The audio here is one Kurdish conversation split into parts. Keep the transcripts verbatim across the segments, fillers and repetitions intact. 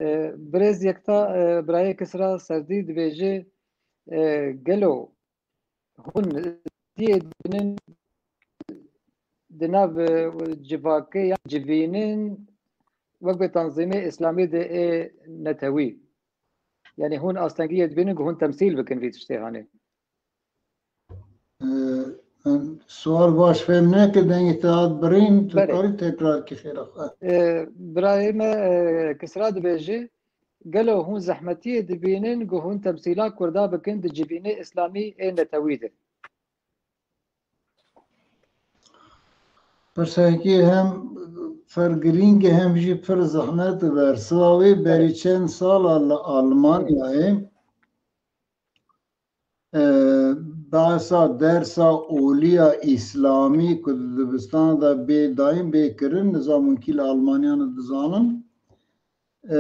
E, birêz Yekta, e, birayê Kisra Serdî dibêje, e, gelo hûn diyê dibînin di nav, e, civakê yan civînin wek bi tanzîmê îslamî de ê netewî. Yanî hûn astengiyê dibînin ku hûn temsîl bikin vî tiştê hanê. Ee, em sual baş fêm neke, dengê te hat birîn, tu Belê. karî tekrar kî xêra xwe. Ee, birayê me, e, Kisra dibêje, gelo hûn zehmetiyê dibînin ku hûn temsîla Kurda bikin di civînê îslamî ê netewî de? Pirsekî hem pir girîng e, hem jî pir zehmet e. Bersiva wê berî çend sala li Almanyayê, e, behsa dersa olî ya îslamî ku di dibistana de bê dayîn bê kirin, nizam hûn kî li Almanya ne dizanin. E,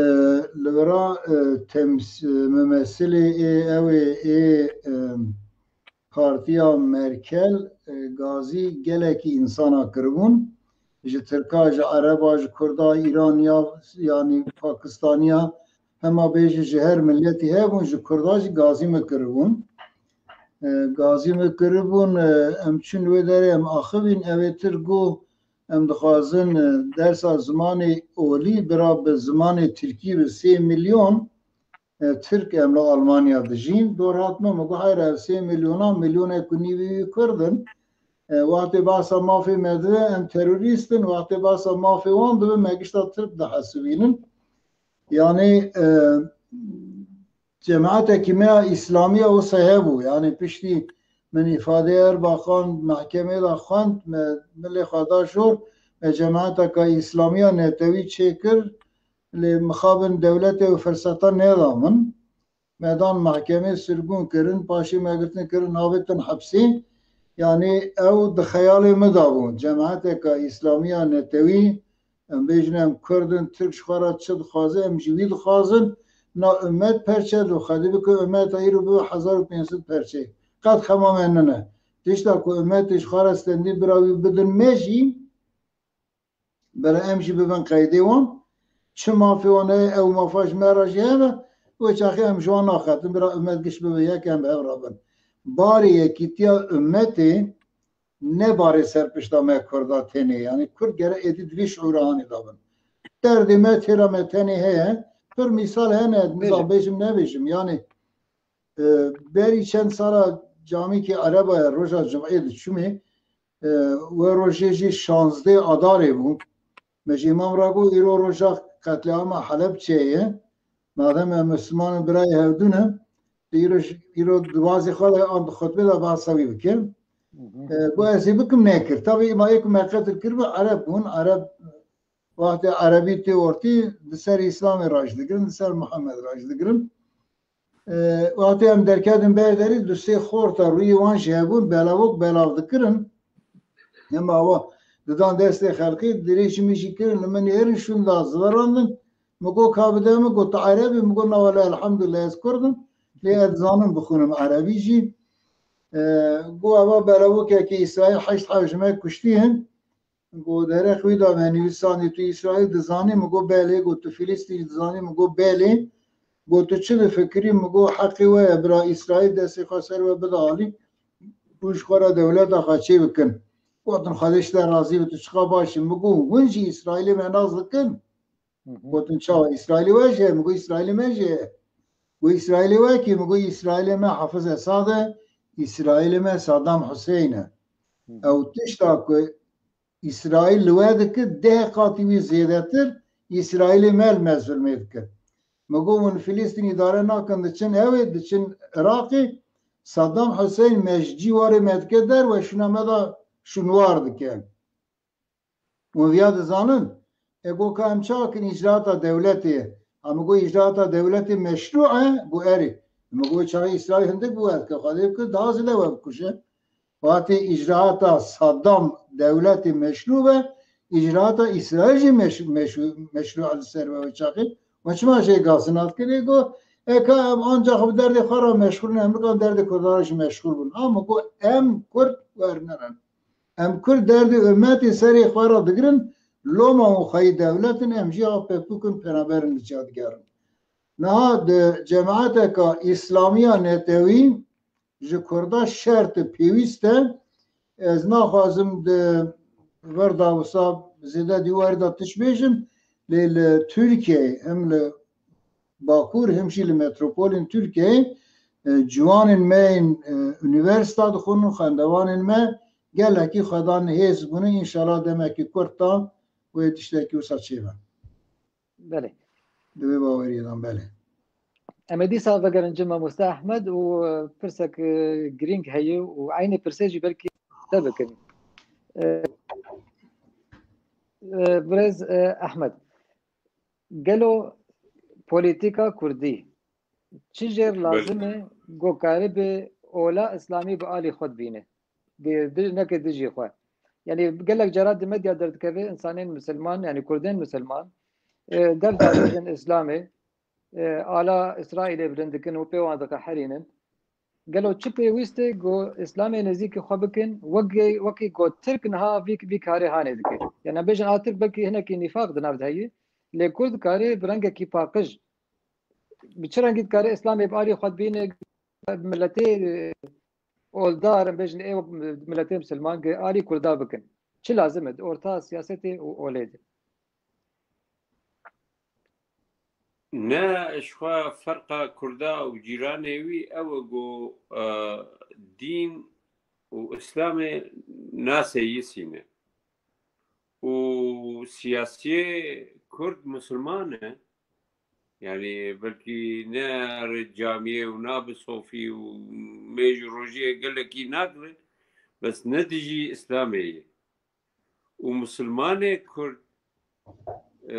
li vira, e, tems-, e, mimessilê ê, ew ê, ê, e, Partiya Merkel, e, gazî gelekî însana kiribûn. Ji Tirka, ji Ereba, ji Kurda, Îraniya, yanî Pakistaniya, hema bêjî ji her miletî hebûn, ji Kurda jî gazî me kiribûn. E, gazî me kiribûn, e, em çûn wê derê, em axivîn, ew ê tir got, em dixwazin, e, dersa zimanê olî bira bi zimanê tirkî bi sê milyon, e, Tirk em li Almanya dijîn. Dor hat min, min got, heyra, ev sê milyona, milyonek û nîvî wî Kurd in. E, wextê behsa mafê me dibe, em terorîst in, wextê behsa mafê wan dibe, me gişta Tirk dihesibînin. Yanî, e, cemaetekî me ya îslamî ya wisa hebû. Yanî piştî min îfadeyê Erbakan mehkemê de xwend, me milê xwe da jor, me cemaeteka îslamî ya netewî çêkir, lê mixabin dewletê ew firseta neda min. Me dan mehkemê, sirgûn kirin, paşê me girtin kirin, avêtin hepsê. Yanî ew di xeyalê min de bû. Cemaeteka îslamî ya netewî, em bêjin em Kurd in, Tirk ji xwe re çi dixwaze, em jî wî dixwazin. Na ummet perçe dibe, Xwedê bike ummeta îro bibe hezar û pênc sed perçe. Qet xema me nine. Tişta ku ummetê ji xwe re stendî bira wî bidin me jî, bira em jî bibin qeydê wan. Çi mafê wan heye, ew mafa ji me re jî hebe, wê çaxê em ji wan naxetin, bira ummet giş bibe yek, em bi hev re bin. Barê yekîtiya ummetê ne barê ser pişta me Kurda tenê. Yanî Kurd gere êdî di vî şiûra hanê de bin. Derdê me têra me tenê heye. Pir mîsal hene, nizam Bêje. bêjim nebêjim. Yanî, e, berî çend sala camîkê Ereba ye, roja cum'ê diçûmê, e, wê rojê jî şazdeh Adarê bû. Me ji îmam re got, îro roja qetliama Helebçeyê ye. Madem em Misliman in, birayê hevdû ne, îro, îro di wazê xwe de an di xutbê de behsa wî bike. Hı hı. E, got, ez ê bikim, nekir. Tabî, îma yê ku me qetil kiribû, Ereb bûn. Ereb, wextê Erebî tê ortî, di ser Îslamê raş digirin, di ser Muhammed raş digirin. E, wextê em derketin ber derî, du sê xorta rûyê wan jî hebûn, belavok belav dikirin. Hema wa didan destê xelkê, dirêjî min jî kirin, li min nêrin, şûn da ziverandin. Min got, ka bide min, got, tu Ereb î? Min got, na wele, elhamdulillah, ez Kurd im. Lê ez dizanim bixwînim Erebî jî. E, got, eva belavokekî Îsraîl heşt heb ji me kuştiye. Got, dereq wî da me nivîsandî, tu Îsraîl dizanî? Min got, belê. Got, tu Filistîn dizanî? Min got, belê. Got, tu çi difikirî? Min got, heqê we ye, bira Îsraîl destê xwe ser we bide alî û ji xwe re dewleta xwe çê bikin. Gotin, Xwedê ji te razî be, tu çiqa baş î. Min got, hûn jî Îsraîlê me nas dikin? Hı hı. Gotin, çawa, Îsraîlê we jî ye? Min got, Îsraîlê me jî ye. Got, Îsraîlê we kî? Min got, Îsraîlê me Hafiz Esad e, Îsraîlê me Saddam Hussein e. Hı hı. Ew tişta ku Îsraîl li we dike, deh qatî wî zêdetir Îsraîlê me li me zulmê dike. Me got, hûn Filistîn îdare nakin, diçin ew ê, diçin Iraqê, Saddam Hussein me ji cîwarê me dike derve, şûna me da şûnwar dike. Hûn viya dizanin? E, got, ka em çawa kin, îcraata dewletê ye. Ha, min got, îcraata dewletê meşrû e? Got, erê. Min got, çaxê Îsraîl hindik bi we dike, Xwedê bike daha zêde we bikuje. Wextê îcraata Saddam dewletê meşrû be, îcraata Îsraîl jî meş-, meşrû, meşrû e li ser we wê çaxê. We çima jê gazina dikirê? Got, e, ka em ancax bi derdê xwe re meşxûl in, em nikan derdê Kurdan re jî meşxûl bin. Ha, min got, em Kurd wernerin. Em Kurd derdê ummetê serê xwe re digirin, Loma û xweyî dewlet in, em jî a pepûk in, pênaber in li çav digerin. Niha di cemaeteka îslamiya netewî ji Kurda şert e, pêwîst e. Ez naxwazim di vir de wisa zêde di wî warî de tişt bêjim, lê li Tirkiyeyê, hem li Bakur, hem jî li metropolên Tirkiyeyê, e, ciwanên me yên, e, unîversîta dixwînin, xwendevanên me gelekî xwe dan hêz bûne. Înşallah demekî kurt de wê tiştekî wisa çêbe. Belê. Di vê baweriyê de, belê. Em ê dîsa vegerin cem Mamoste Ehmed û, e, pirsek, e, girîng heye û eynî pirsê jî belkî te bikin. E, e, birêz, e, Ehmed, gelo polîtîka kurdî çi jêr Belê. lazim e ku karibe ola îslamî bi alî xwe dibîne? Di, di, neke dijî xwe. Yanî gelek cara di medya derdikeve însanên misilman, yanî kurdên misilman, e, dev dabêjin îslamê, e, ala Îsraîlê bilind dikin û pê wan diqeherînin. Gelo çi pêwîst e ku îslamê nêzîkî xwe bikin, wekî, wekî ku tirk niha vî, vî karê hanê dike? Yanî em bêjin a tirk belkî hinekî nîfaq di nav de heye, lê kurd karê bi rengekî paqij bi çi rengî dikare îslamê bi alî xwe dibîne, miletê, e, oldar, em bêjin ê wek miletê misilman gi alî kurda bikin? Çi lazim e di orta siyasetê û olê de? Ne, ji xwe ferqa kurda û cîranê wî ew e ku, e, dîn û îslamê naseyisî ne. Û siyasiyê kurd misilman e. Yanî belkî ne rê camiyê û na bi sofî û mêj û rojiyê gelekî nagre, bes ne dijî îslamê ye. Û misilmanê kurd, e,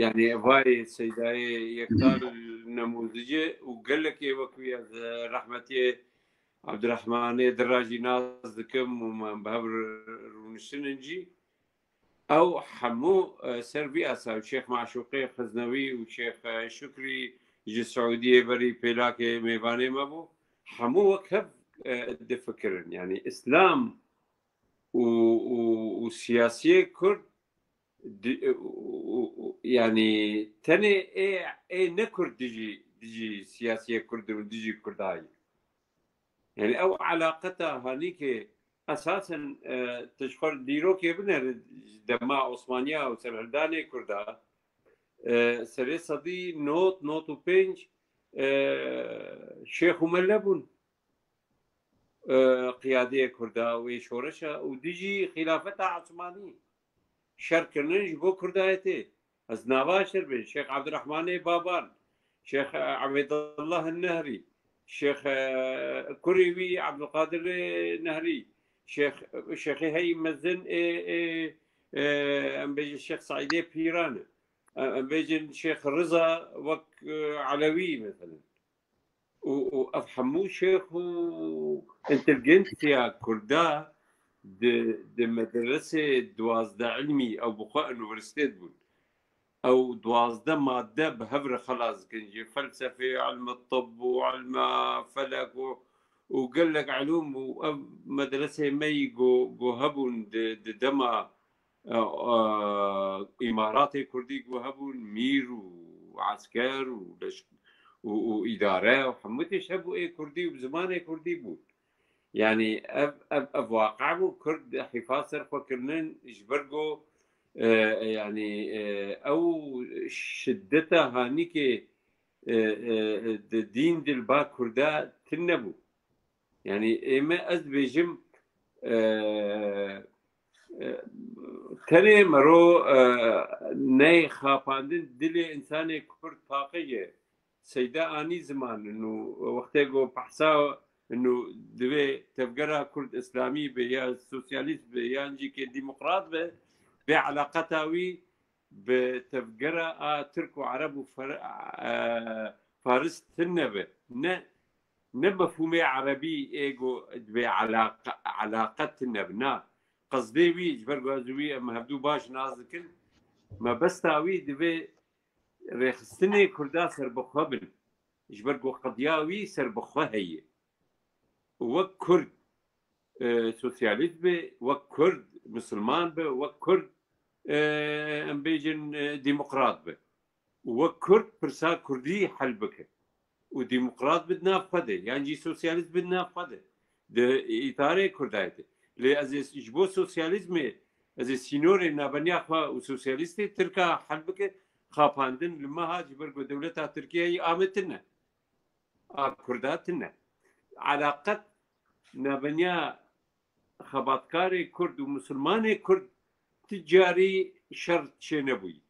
yanî vayê Seydayê Yekdar nemûzici û gelekê wek wî ez, e, rehmetiyê Abdurrahmanê Dira jî nas dikim û me bi hev re rûniştinin jî. Ew hemû, e, ser vî esa, Şêx Maşûqê Xiznewî û Şêx, e, Şukrî ji Siûdiyê berî pêlakê mêvanê me bû. Hemû wek hev, e, difikirin. Yanî Îslam û, û, û siyasiyê Kurd di, û, û, û, yanî tenê ê, ê ne Kurd dijî, dijî siyasiyê Kurd û dijî Kurdayî. Yanî ew elaqeta hanîkê esasen, e, tu ji xwe dîrokê binere dema Osmaniya û serhildanê Kurda, e, serê sedî nod, nod û pênc, e, şêx û mele bûn, e, qiyadeyê Kurda û ê şoreşa û dijî xîlafeta Osmanî şer kirinin ji bo Kurdayetê. Ez nava şer bê, Şêx Abdurrahmanê Baban, Şêx, e, Ebêdullah Nehrî, Şêx, e, kurê wî Abdulkadirê Nehrî, Şêx, Şêxê heyî mezin ê, ê, ê, em bêjin Şêx Seîdê Pîran, e, em bêjin Şêx Riza wek, e, Elewî mesela. Û, û ev hemû şêx û inteligensiya Kurda di, di medresê duwazdeh ilmî ew bi xwe unîversîtê dibûn. Ew duwazdeh madde bi hev re xelas dikin jî. Felsefê, ilme tibb û ilme felek û, û gelek ilûm û ev medresê me yî go, go hebûn di, di dema e, e, îmaratê kurdî ku hebûn, mîr û esker û leş-, û, û îdare û hemû tişt hebû ê kurdî û bi zimanê kurdî bû. Yanî ev, ev, ev waqe bû, kurd hîfa ser xwe kirinin ji ber ku, e, e, yanî, e, ew şiddeta hanîkê, e, e, e, di dîn di li ba kurda tune bû. Yanî ê me, ez dibêjim, e, e, tenê mero, e, neyê xapandin dilê însanê kurd paqij e. Seyda anî ziman û wextê ku behsa û divê tevgera kurd îslamî be ya sosyalîst be yan jî ke demokrat be, vê elaqeta wî bi tevgera a tirk û ereb û fer-, e, faris tune be. Ne, ne mefhûmê erebî ê ku divê elaq-, elaqe tune be. Na, qesdê wî, ji ber ku ez û wî em hevdû baş nas dikin, mebesta wî divê rêxistinê kurda serbixwe bin. Ji ber ku qediya wî serbixwe heye. Wek kurd, e, sosyalîst be, wek kurd, misilman be, wek Kurd, e, em bêjin, e, demokrat be. Û wek Kurd pirsa Kurdî hel bike. Û demokrat be di nav xwe de, yan jî sosyalîst be di nav xwe de. Di îtarê Kurdayê de. Lê ez ê ji bo sosyalîzmê, ez ê sînorê nabeniya xwe û sosyalîstê Tirka hel bike, xapandin li me hat ji ber ku dewleta Tirkiyeyê ame tune. A Kurda tune. Elaqet nabeniya xebatkarê Kurd û misilmanê Kurd ti carî şer çênebûyî.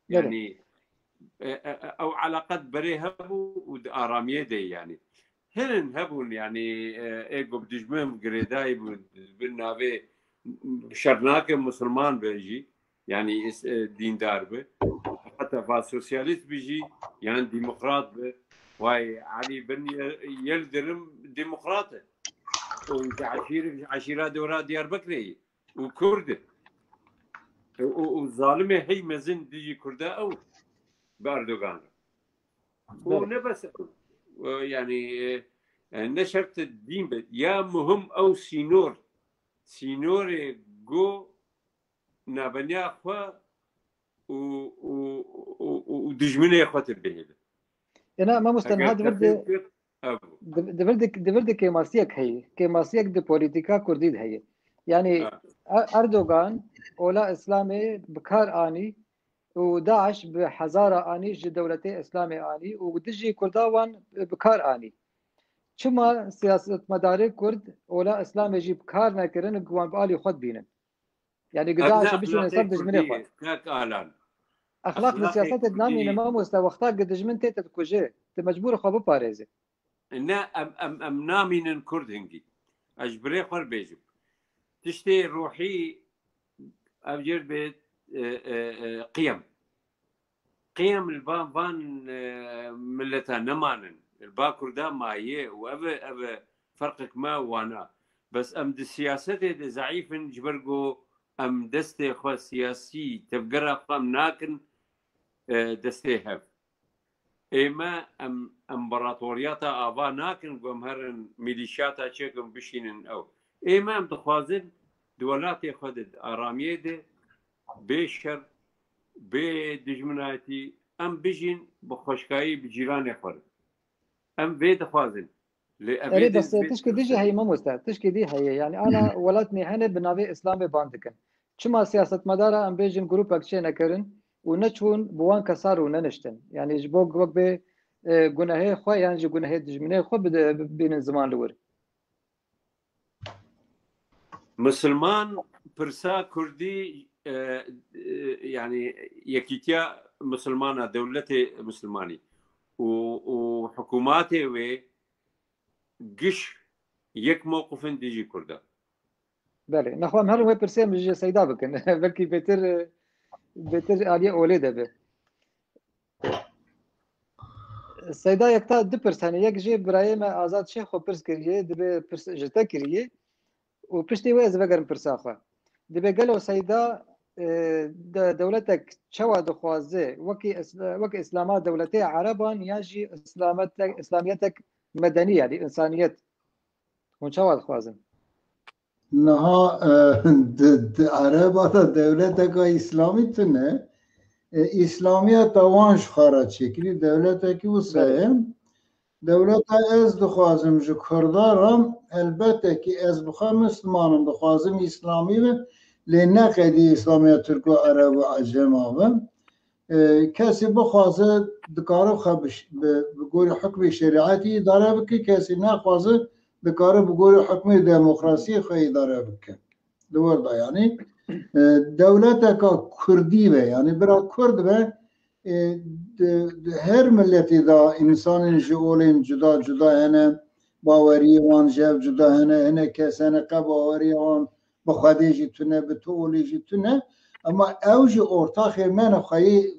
Belê. Yanî, e, e, e, ew elaqet berê hebû û di aramiyê de, yanî. Hirin hebûn, yanî, e, ê ku bi dijmin girêdayî bû, bi navê şer nake misilman be jî, yanî, is-, e, dîndar be. Heta va sosyalîst be jî, yan demokrat be. Vay, Elî bin Ye-, Yildirim demokrat e. Û ji eşîr-, eşîra dora Diyarbekirê ye. Û Kurd e. Û, û, û zalimê hey mezin dijî Kurda ew bi Erdogan re. Û Belê. ne bes ew. E, yanî, e, e, ne şert dîn be. Ya muhim ew sînor. Sînorê go nabeniya xwe û, û, û, û, û dijminê xwe te bihêle. Êna, mamoste, Eger niha di vir de, kesên Kurd ev bû. di, di vir de, di vir de kêmasiyek heye. Kêmasiyek di polîtîka Kurdî de heye. Yanî Ha. Er-, Erdogan ola Îslamê bi kar anî û DAIŞ bi hezara anî ji dewletê Îslamê anî û dijî Kurda wan bi kar anî. Çima siyasetmedarê Kurd ola Îslamê jî bi kar nekirin ku wan bi alî xwe dibînin? Yanî Ev ne gida bişînin ser exlaqê dijminê Kurdî xwe. ye, kak Alan. Exlaq li Exlaqê siyasetê Kurdî namîne ye. Mamoste, wexta ki dijmin tê te dikuje, tu mecbûr xwe biparêzî. Ne, em, em, em namînin Kurd hingî. Ez ji birê xwe re bêjim. Tiştê ruhî ev jêr bê, e, e, e, qiyem. Qiyem li van, van, e, mileta nemanin. Li ba Kurda maye û ev e, ev e ferqek me wana. Bes em di siyasetê de zeîf in, ji ber ku em destê xwe siyasî, tevgera xwe em nakin, e, destê hev. Ê me em, em împaratoriyata ava nakin ku em herin mîlîşyata çêkin bişînin ew. Ê me em dixwazin di welatê xwe de, di aramiyê de, bê şer, bê dijminayetî, em bijîn bi xweşkayî bi cîranê xwe re. Em vê dixwazin. Lê ev Erê, ê bes de tişkê dî jî heye mamoste, tişkê dî heye. Yanî ana welat nê hene bi navê Îslamê ban dikin. Çima siyasetmedara em bêjin grûpek çê nekirin û neçûn bi wan kesa re û neniştin? Yanî ji bo wek bê, e, gunehê xwe yan jî gunehê dijminê xwe bide-, bibînin ziman li wir. Misilman pirsa Kurdî, e, e, yanî yekîtiya misilmana, dewletê misilmanî û, û hikûmatê wê giş yek mewqifin dijî Kurda. Belê. Nexwe em herin wê pirsê em ji Seyda bikin. Belkî bêtir, bêtir aliyê olê de be. Seyda, yekta du pirs hene. Yek jê birayê me Azad Şêx xwe pirs kiriye, dibe pirs ji te kiriye. Û piştî wê ez vegerim pirsa xwe. Dibe gelo Seyda, e, de-, dewletek çawa dixwaze, wekî is-, wek Îslama dewletê Ereban yan jî Îslametek-, Îslamiyetek medenî, yanî însaniyet? Hûn çawa dixwazin? Niha, e, di, di Ereba de dewleteka Îslamî tune. E, Îslamiyeta wan ji xwe re çêkirî, dewletekî wisa ye. Belê. Dewleta ez dixwazim ji Kurda re, elbette ki ez bi xwe Misliman im, dixwazim Îslamî be, lê ne qedî Îslamiya Tirk û Ereb û Ecema be. E, kesî bixwaze dikare xwe bi ş-, bi, bi gorî hukmê şerîetî îdare bike, kesî nexwaze dikare bi gorî hukmê demokrasiyê xwe îdare bike. Li wir de yanî, e, dewleteka Kurdî be, yanî bira Kurd be, e, di, di her miletî de însanên ji olên cuda cuda hene, baweriyê wan ji hev cuda hene, hene kes hene qe baweriya wan bi Xwedê jî tune, bi tu olê jî tune, ema ew jî ortaxê me ne, xweyê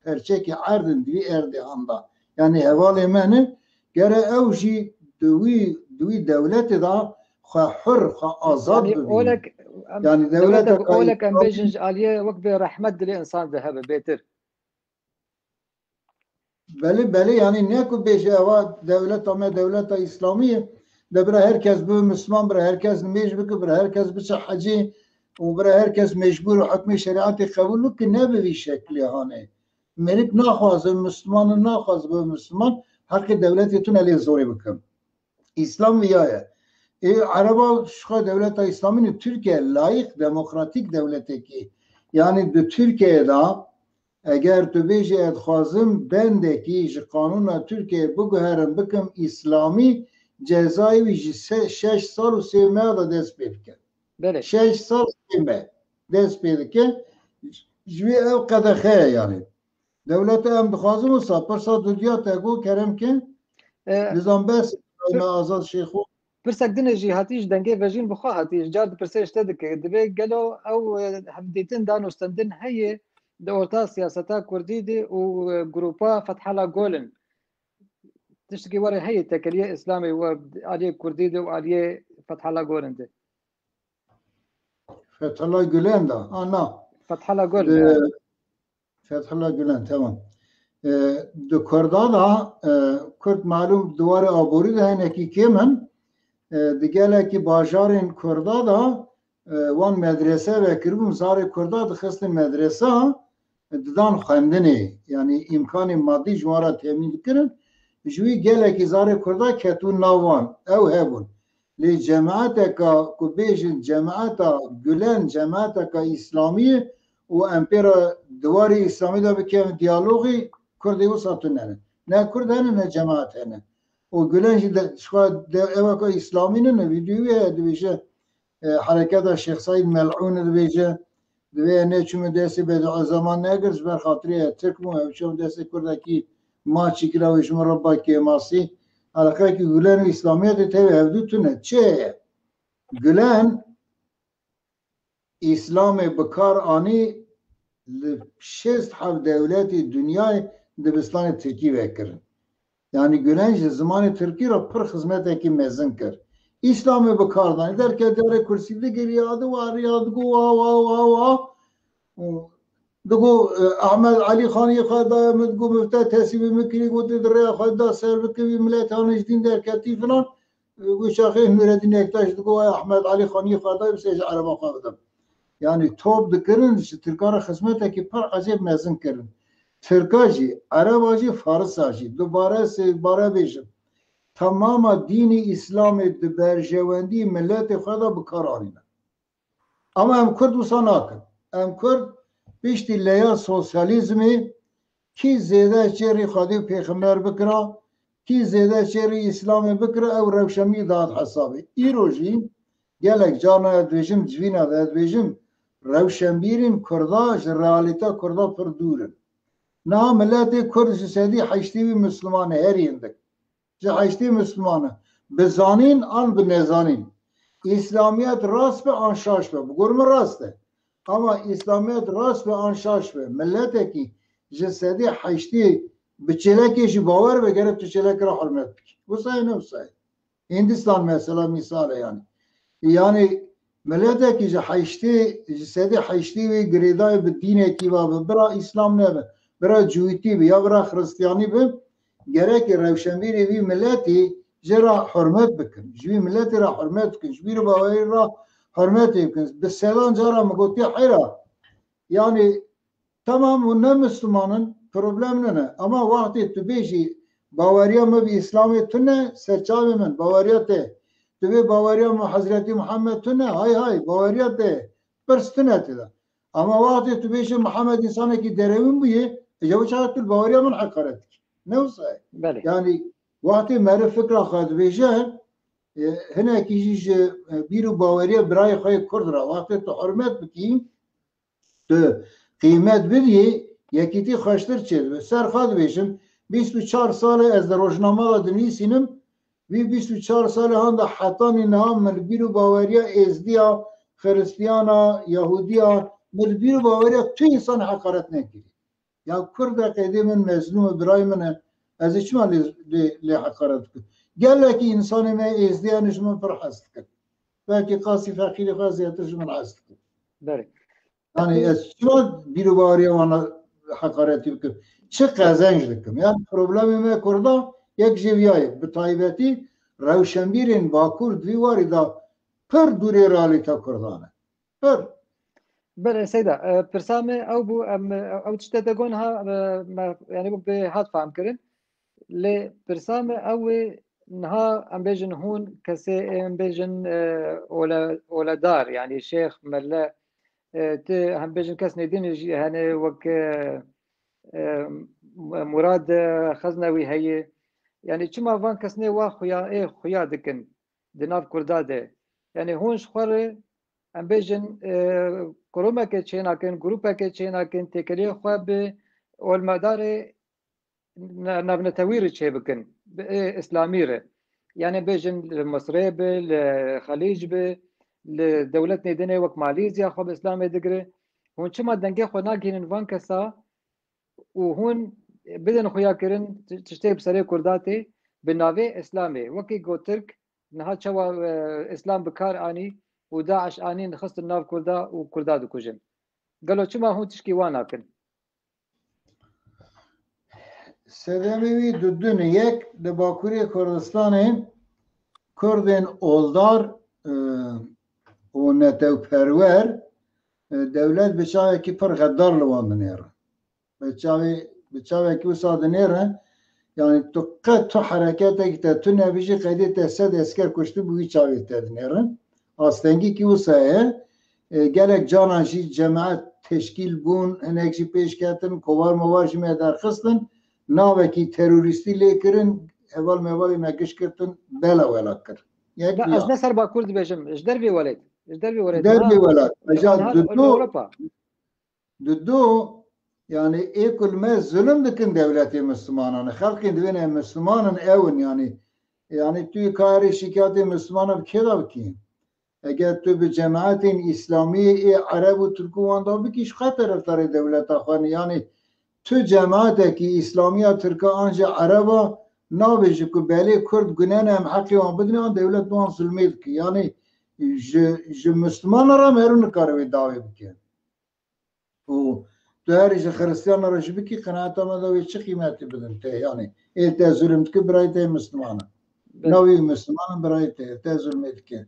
perçekî erd in di vî erdê handa. Yanî hevalê me ne, gere ew jî di wî, di wî dewletê de xwe hur, xwe azad Yanî bibîne. olek, em, Yanî dewletek dewleteka olek em bêjin ji aliyê wek bê rehmet dilê însan de hebe bêtir. Belê, belê, yanî ne ku bêje eva dewleta me dewleta Îslamî ye, De bira her kes bibe Misliman, bira her kes nimêj bike, bira her kes biçe hecê û bira her kes mecbûr û hukmê şerîetê qebûl bike, ne bi vî şeklê hane. Mêrik naxwaze, Misliman naxwaze bibe Misliman, heqê dewletê tune lê zorê bikim. Îslam viya ye. Ê Ereba şixa dewleta Îslamî ne, Tirkiye layîq demokratîk dewletekî. Yanî di Tirkiyeyê de eger tu bêjî ez dixwazim bendekî ji qanûna Tirkiyeyê biguherim bikim Îslamî, cezayê wî ji se-, şeş sal û sê meha de dest pê dike. Belê. Şeş sal sê meh dest pê dike. Ji wî ev qedexe ye yanî. Dewleta em dixwazin wisa pirsa dudiya te got kerem ke. E, Nizam bes me Azad Şêxo. Pirsek din jî hatî ji dengê vejîn bi xwe hatî. Ji car dipirsê ji te dike. Divê gelo ew, e, hevdîtin dan û stendin heye di orta siyaseta kurdî de û, e, grupa Fethala Gol in. Tiştekî were heye tekeliye Îslamê we aliyê kurdî de û aliyê Fethala Gol in de. Fethullah Gülen de. Ha, na. Fethullah Gül, Ee, ya. Fethullah Gülen, tamam. Ee, di Kurda da, e, Kurd malum di warê aborî de hinekî kêm in. E, di gelekî bajarên Kurda da, e, wan medrese vekiribûn, zarê Kurda dixistin medresa, didan xwendinê. Yanî îmkanê madî ji wan re temîn dikirin. Ji wî gelekî zarê Kurda ketûn nav wan. Ew hebûn. Lê cemaeteka ku bêjin cemaeta Gulen, cemaeteka Îslamî ye û em pê re di warê Îslamî de bikevin diyalogî, Kurdê wisa tune ne. Ne Kurd hene, ne cemaet hene. Û Gulen jî de, ji xwe de, eweka Îslamî ne, ne vîdyoyê heye, dibêje, e, hereketa Şêx Seîd Melûn dibêje, divê ne çûme destê Bedîuzzeman negir, ji ber xatirê Tirk bû, ew çûm destê Kurdekî maçî kira, wê ji min re ba kêmasî. Eleqeyekî Gulen û Îslamiyetê tevî hevdû tune. Çi ye? Gulen Îslamê bi kar anî, li şêst heft dewletê dinyayê dibistanê tirkî vekirin. Yanî Gulen ji zimanê tirkî re pir xizmetekî mezin kir. Îslamê bi kar danî, derketiye rê kursî digiriya, diwariya, digo wa, wa, wa, wa. Digo, e, Ehmed Elî Xanî xwe daye min, digo, mifte teslîmê min kirî, gotê, di rêya xwe da ser bikevî, milet hane ji dîn derketî filan. E, wî çaxê Nureddin Ektaş digo, "Ay Ehmed Elî Xanî xwe daye, bi sê ji Ereba xwe bidim." Yanî top dikirin, ji Tirka re xizmetekî pir ecêb mezin kirin. Tirka jî, Ereba jî, Farisa jî, dubare sêbare bêjim. Temama dînî Îslamê di berjewendî miletê xwe de bi kar anîne. Ama em Kurd wisa nakin. Em Kurd piştî leya sosyalîzmê kî zêde çêrî Xwedê û Pêxember bikira, kî zêde çêrî Îslamê bikira, ew rewşenbîr dihat hesabê. Îro jî gelek carna ez dibêjim, civîna de ez dibêjim, rewşenbîrên Kurda ji realîta Kurda pir dûr in. Niha miletê Kurd ji sedî heştê wî Misliman e, herî hindik. Ji heştê Misliman e. Bi zanîn an bi nezanîn. Îslamiyet rast be an şaş be. Bi gor min rast e. Ama Îslamiyet rast be an şaş be, miletekî ji sedî heştê bi çêlekê jî bawer be, gerek tu çêlekê re hurmet bikî. Wisa ye ne wisa ye. Hindistan mesela mîsal e yanî. Yanî miletekî ji heştê, ji sedî heştê wê girêdayê bi dînekî ve be, bira Îslam nebe, bira Cûyîtî be ya bira Xiristiyanî be, gerekê rewşenbîrê vî miletî jê re hurmet bikin. Ji wî miletê re hurmet bikin. Ji bîr û bawerî re hurmetê bikin. Bi sedan cara min gotiye heyra. Yanî temam hûn ne Misliman in, problem nine. Ama wextê tu bêjî baweriya min bi Îslamê tune, ser çavê min baweriya te. Tu bê baweriya min Hezretî Muhammed tune, hay hay, baweriya te. Pirs tune tê de. Ama wextê tu bêjî Mihemed însanekî derewîn bûye, îca wî çaxê tu li baweriya min heqaret dikî. Ne wisa ye. Belê. Yanî wextê meriv fikra xwe dibêje, e, hinekî jî ji, e, bîr û baweriya birayê xwe yê Kurd re, wextê tu hurmet bikî, tu qîmet bidî, yekîtî xweştir çêdibe. Ser xwe dibêjim, bîst û çar sal e ez di rojnama de dinivîsînim, Vî bîst û çar salê han de hetanî niha min li bîr û baweriya êzdiya, xiristiyana, yahûdiya, min li bîr û baweriya tu însan heqaret nekirî. Ya Kurd e, qeydê min mezlûm e, birayê min e. Ez ê çima lê, lê, lê heqaret bikim? Gelekî însanê me êzdiyan ji min pir hez dikin. Belkî qasî feqîrê xwe zêdetir ji min hez dikin. Belê. Yanî ez çima bîr û baweriya wan heqaretî bikim? Çi qezenc dikim? Yanî problemê me Kurda yek jê viya ye. Bi taybetî rewşenbîrên Bakur di vî warî de pir dûrê realîta Kurdan e. Pir. Belê Seyda, e, pirsa me ew bû, em, e, ew tişte te got niha, e, me, yani bû bê hat fam kirin. Lê pirsa me ew ê niha em bêjin hûn kesê em bêjin, e, ole, oledar, yani şêx, mele, e, ti em bêjin kes nêdîn jî hene wek, e, e, Murad, e, Xeznewî heye. Yani çima van kes nê wa xuya, ê xuya dikin di nav Kurda de? Yani hûn ji xwe re em bêjin, e, kurumeke çênakin, grûpeke çênakin, têkeliyê xwe bi olmedarê na-, navnetewî re çêbikin, bi, ê, îslamî re. Yani bêjin li Misrê bi, li Xelîc bi, li dewletê dinê wek Malîzya xwe bi îslamê digire. Hûn çima dengê xwe nagihînin van kesa û hûn bidin xuya kirin ti-, tiştê bi serê Kurda tê bi navê îslamê? Wekî gotirk niha çawa, e, îslam bi kar anî û DAIŞ anîn dixistin nav Kurda û Kurda dikujin. Gelo çima hûn tişkî wan nakin? Sedemê wî dudin e. Yek, li Bakurê Kurdistanê Kurdên oldar, e, û netewperwer, e, dewlet bi çavekî pir xedar li wan dinêre. Bi çavê, bi çavekî wisa dinêre, yani tu qet tu hereketekî te tu nebijî qeydê te sed esker kuştibû wî çavê te dinêrin. Astengî kî wisa ye. E, gelek caran jî cemaet teşkîl bûn, hinek jî pêş ketin, kovar movar jî me derxistin, navekî terorîstî lê kirin, heval mevalê me giş girtin, bela wela kir. Yek Ya, ez ya. ne ser Bakur dibêjim, ji dervê welêt. Ji dervê welêt. Dervê Ha, welat. Meca niha dudu, Ewropa. dudu, yani ê ku li me zulm dikin dewletê Müslümanan. Xelkên divên em Müslümanin ewin yani. Yani tu karê şikayetê Müslümanan bi kê de bikî? Eger tu bi cemaetên Îslamiyê ê Ereb û Tirkû wan da bikî, ji xwe terefdarê dewleta xwe ne. Yani tu cemaatekî Îslamiya Tirka an jî Ereba nabêje ku belê Kurd gune ne, em heqê wan bidin, an dewlet wan zulmê dike. Yani ji, ji Müslümana re merû nikare wê dawê bike. Û tu herî ji Xiristiyana re jî bikî, qenaeta me de wê çi qîmetî bidin te? Yani ê te zulm dike, birayê te Müslüman e. Belê. Navî Müslüman e, birayê te, te zulmê dike.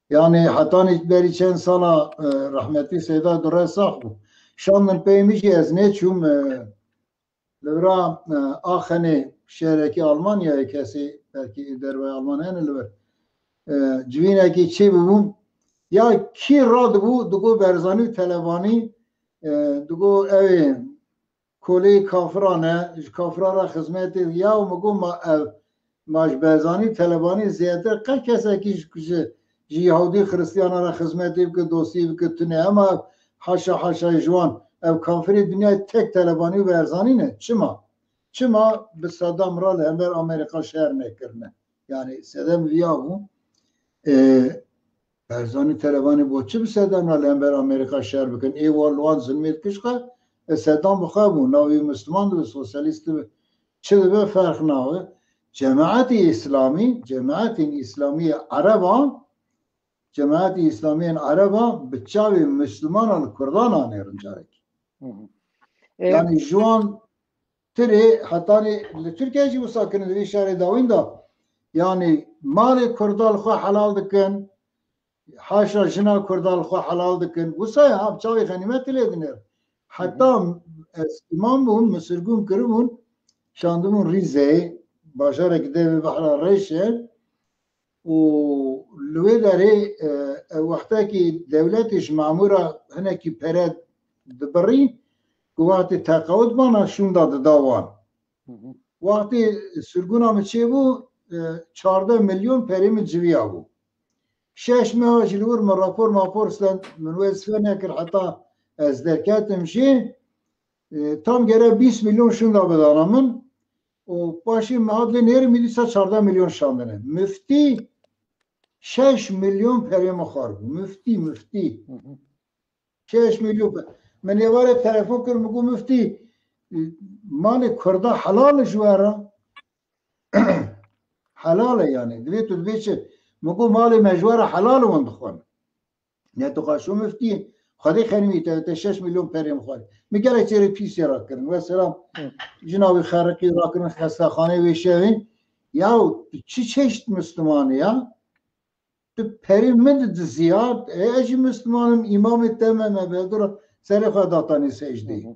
Yani hetanî berî çend sala, e, rahmetî Seyda Durre sax bû. Şandin pey min jî ez neçûm, e, li vira, e, Axenê şehrekî Almanyayê, kesî belkî dervayê Alman hene li vir. E, civînekî çêbûbû. Ya kî radibû, digo Berzanî û Televanî, e, digo ew ê kolê kafiran e, ji kafiran re xizmetê, ya min got ma ev, ma ji Berzanî û Televanî zêdetir qe kesekî ji, ji, ji Yahudî Xiristiyana re xizmetê bike, dostî bike, tune. Ema haşa haşa ji wan, ev kafirê dinyayê tek Televanî û Berzanî ne. Çima? Çima bi Sedam re li hember Amerîka şer nekirine? Yani Sedam viya bû. E, Berzanî Televanî bo çi bi Sedam re li hember Amerîka şer bikin? Ê wan li wan zilmê dikiş xwe, e, Sedam bi xwe bû, navî Müslüman dibe, sosyalîst dibe. Çi dibe ferq nabe. Cemaetî Îslamî, cemaetên Îslamî Ereba, cemaetî Îslamiyên Ereba bi çavê Müslümanan li Kurdan anêrin carekî. Hı hı. E, Yani ji wan tirê hetanî li Tirkiye jî wisa kirin di vî şerê dawîn de. Yani malê Kurda li xwe helal dikin, haşa jina Kurda li xwe helal dikin. Wisa ya, ha, çavê xenîmetê lê dinêr. Heta ez îmam bûm, min sirgûn kiribûn, şandibûn Rîzeyê, bajarekî devê Behra Reş e. Û li wê derê, e, e, wextekî dewletê ji mamûra hinekî pere dibirî, ku wextê teqawut bana şûnda dida wan. Hı hı. Wextê sirgûna min çêbû, e, çardeh milyon perê min civiya bû. Şeş meha jî li wir min rapor mapor stend, min wezîfe nekir heta ez derketim jî. E, tam gere bîst milyon şûnda bidana min. Û paşê min hat lê nêrî min dîsa çardeh milyon şandine. Miftî şeş milyon perê min xwar bû. Miftî, miftî. Hı hı. Şeş milyon pe-, min êvarê telefon kir, min got, "Miftî, malê Kurda helal e ji we re?" Helal e yani. Divê tu dibê çi? Min got, "Malê me ji we re helal e, hûn dixwin." Ne tu qaşo miftî, Xwedê xenimî te, te şeş milyon perê min xwarî. Min gelek çêrê pîsê rakirin. Wesselam, Hı. Jina wî xeriqî rakirin xestexaneyê wê şevê. Ya tu çi çeşit Müslümanî ya? Tu perî min didizî ya. E, ez jî Müslüman im, îmamê te me, me bedura serê xwe datanî secdeyê.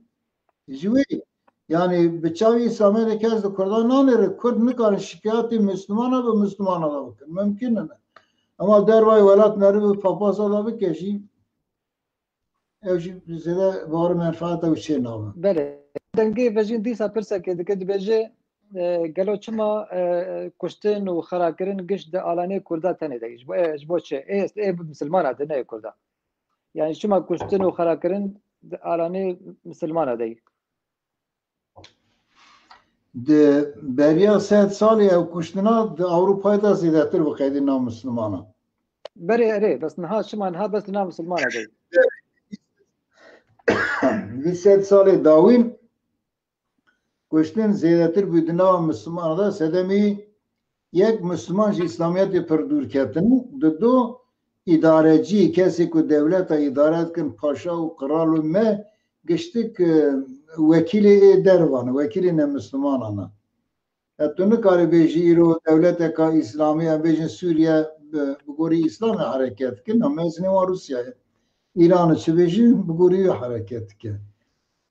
Ji wê, yanî bi çavê Îslamê de kes di Kurdan nanêre, Kurd nikarin şikayetê Müslümana bi Müslümana de bikin. Mümkün nîne. Ama dervayê welat meriv bi papasa de bike jî, ew jî zêde bar menfaeta ew çê nabe. Belê. Dengê vejîn dîsa pirsekê dike, dibêje, e, gelo çima, e, kuştin û xerakirin giş di alanê Kurda tenê de? Ji bo, e, ji bo çi? Ê, ê misilmana de, ne yê Kurda. Yani çima kuştin û xerakirin di alanê misilmana de? Di beriya sed salê ew kuştina di Ewropayê de zêdetir bi qeydê nav Müslümana. Berê erê, bes niha çima niha bes di nav Müslümana de? Vî sed salê dawîn kuştin zêdetir bû di nava Müslümana de, sedemî yek Müslüman ji Îslamiyetê pir dûr ketin, di du îdarecî, kesê ku dewleta îdare dikin, paşa û qral û me, giştik, e, wekîlê ê dervan, wekîlê ne Müslümanan e. E, tu nikarî bêjî îro dewleteka Îslamî, em bêjin Sûriye bi, bi gorî Îslamê hereket dikin, em mezinê wan Rûsyayê. Îranê çi bêjî, bi gorî wî hereket dike.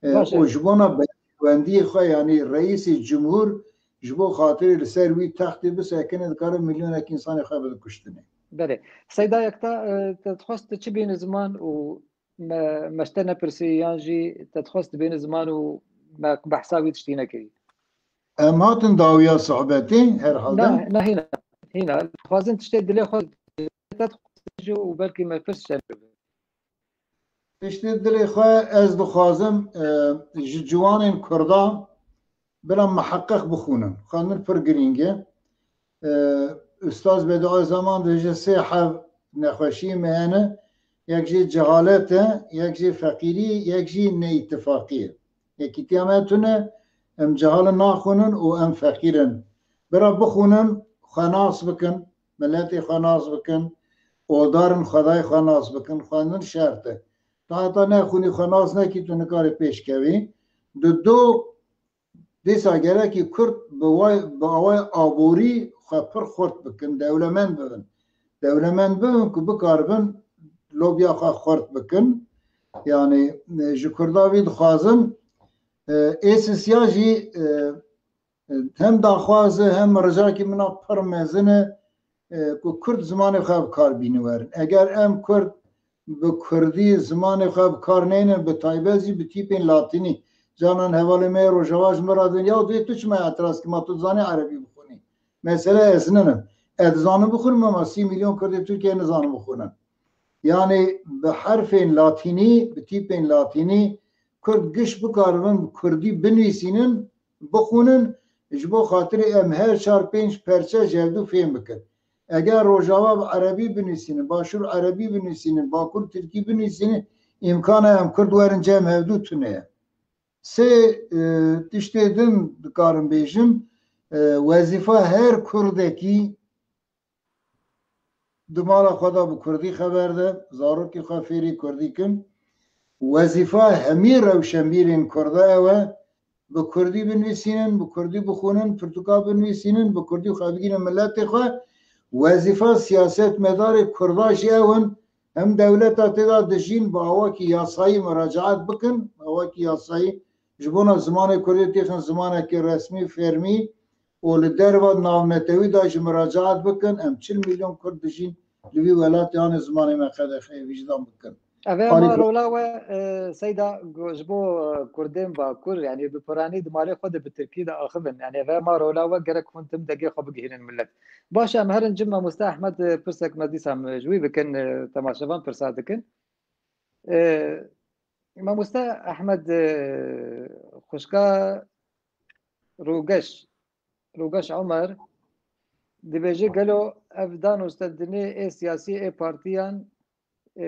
E, Baş e. û ji bona berjewendiyê xwe, yanî reîsê cumhur ji bo xatirê li ser wî textê bisekine, dikare milyonek însanê xwe bide kuştinê. Belê. Seyda Yekta, e, te dixwest tu çi bîne ziman û me, me ji te nepirsî yan jî te dixwest dibêne ziman û me behsa wî tiştî nekirî? Em hatin dawiya sohbetê herhalde. Na, na hîna, hîna. Dixwazin tiştê dilê xwe te dixwazin û belkî me pirs şer bibe. Tiştê dilê xwe ez dixwazim, e, ji ciwanên Kurda bila miheqeq bixwînin. Xwendin pir girîng e. E, Ustaz Bedeozeman dibêje sê heb nexweşiyê me hene, yek jê cehalet e, yek jê feqîrî, yek jî neîtifaqî ye. Yekîtiya me tune, em cehalin naxwînin û em feqîr in. Bira bixwînin, xwe nas bikin, miletê xwe nas bikin, oldarin Xwedayê xwe nas bikin, xwendin şert e. Tu heta nexwînî xwe nas nekî, tu nikarî pêş kevî. Di do dîsa gerekî Kurd bi way, bi awayê aborî xwe pir xurt bikin, dewlemend bibin. Dewlemend bibin ku bikaribin lobiya xwe xurt bikin. Yanî, e, ji Kurda vî dixwazim, e, êsisiya jî, e, e, hem daxwaz e, hem ricakî min a pir mezin e, e, ku Kurd zimanê xwe bi kar bînin werin. Eger em Kurd bi Kurdî zimanê xwe bi kar neynin, bi taybet jî bi tîpên Latînî. Canan hevalê me yê Rojava ji min re dibin, "Ya dê tu çima etiraz kî, ma tu dizanî erebî bixwînî?" Mesele ez ninim. Ez dizanim bixwînim, ama sî milyon Kurdê Tirkiyeyê nizanin bixwînin. Yanî bi herfên Latînî, bi tîpên Latînî Kurd giş bikaribin bi Kurdî binivîsînin, bixwînin, ji bo xatirê em her çar pênc perçe ji hevdû fêm bikin. Eger Rojava bi erebî binivîsînin, Başûr erebî binivîsînin, Bakur tirkî binivîsînin, îmkana em Kurd werin cem hevdû tune ye. Sê, e, tiştê din dikarim bêjim, e, wezîfa her Kurdekî di mala xwe de bi Kurdî xeber de, zarokên xwe fêrî Kurdî kin. Wezîfa hemî rewşenbîrên Kurda ew e, bi Kurdî binivîsînin, bi Kurdî bixwînin, pirtûka binivîsînin, bi Kurdî xwe bigînin miletê xwe. Wezîfa siyasetmedarê Kurda jî ew in, hem dewleta tê de dijîn bi awakî yasayî muracaat bikin, awakî yasayî ji bona zimanê Kurdî têxin zimanekî resmî, fermî û li derva navnetewî de jî muracaat bikin. Em çil milyon Kurd dijîn li vî welatê, anê zimanê me qedexeyê wîjdan bikin. Eve Alî ma Kurd. Rola we, e, Seyda, go-, ji bo, e, Kurdên Bakur, yani bi piranî di malê xwe de bi Tirkî de axivin. Yani eve ma rola we gerek hûn tim degê xwe bigihînin millet. Baş e, em herin cim mamoste Ehmed, e, pirsek me dîsa em ji wî bikin, e, temaşevan pirsa dikin. E, Mamoste Ehmed, e, xwişka Rûgeş, Rûgeş Omer dibêje, gelo ev dan û stendinê ê siyasî ê partiyan, e,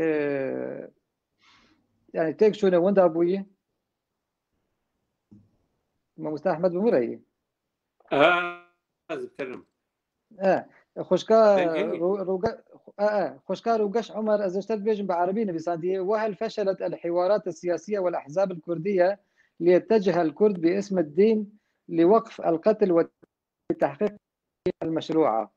yani têk çûne winda bûyî? Mamoste Ehmed bi min re yî? Aha, ez dibitenim. E, xwişka Dengê mi? Ro-, Roge-, e, e, xwişka Rogeş Omer, ez ji te dibêjim bi erebî nivîsandiye: "وهل فشلت الحوارات السياسية والأحزاب الكردية ليتجه الكرد باسم الدين لوقف القتل وتحقيق المشروعة.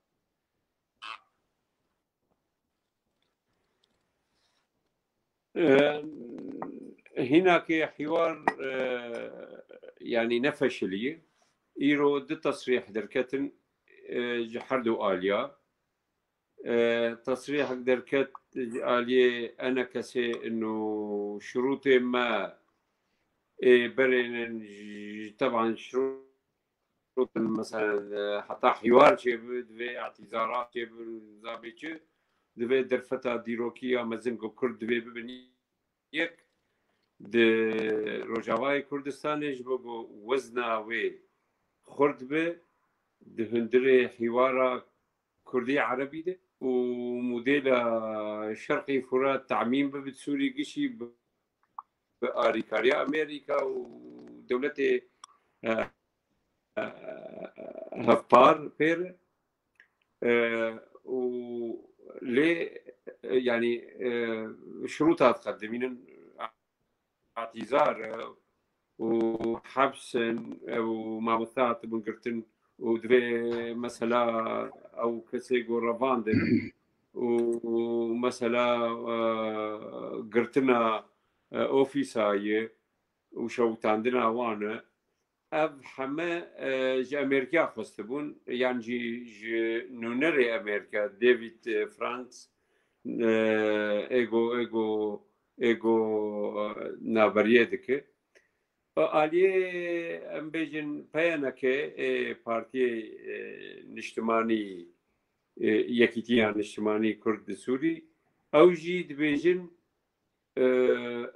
Hînakê hîwar, e, yanî nefeşilî. Îro du tesrîh derketin, e, ji her du aliya. E, tesrîhek derket ji aliyê ENKSê ino şirûtê me ê berênin ji, teban şirût, mesela, e, heta hîwar çêbi, divê îtîzara çêbi, zabê çi, divê derfeta dîrokî ya mezin ku Kurd divê bibin yek di Rojavayê Kurdistanê, ji bo ku wezna wê xurt bi, di hundirê hîwara Kurdî Erebî de û modela Şerqî Furat temîm bibe, Sûrî gişî bi, bi arîkariya Amerîka û dewletê, e, e, hevpar pê re. E, û lê, e, yanî, e, şirûta diqedimînin, îtîzar, e, û heps in, e, û mamoste hatibûn girtin û divê mesela ew kesê ku revandin û mesela, e, girtina, e, ofîsa ye û şewitandina wan e. Ev heme, e, ji Amerîka xwestibûn, yan jî ji nûnerê Amerîka, David, e, Franz, e, ê ku, ê ku, ê ku, e, navberiyê dike. Aliyê, em bêjin, P N K, ê, Partiyê, e, Niştimanî, e, Yekîtiya Niştimanî Kurd di Sûrî, ew jî dibêjin, e,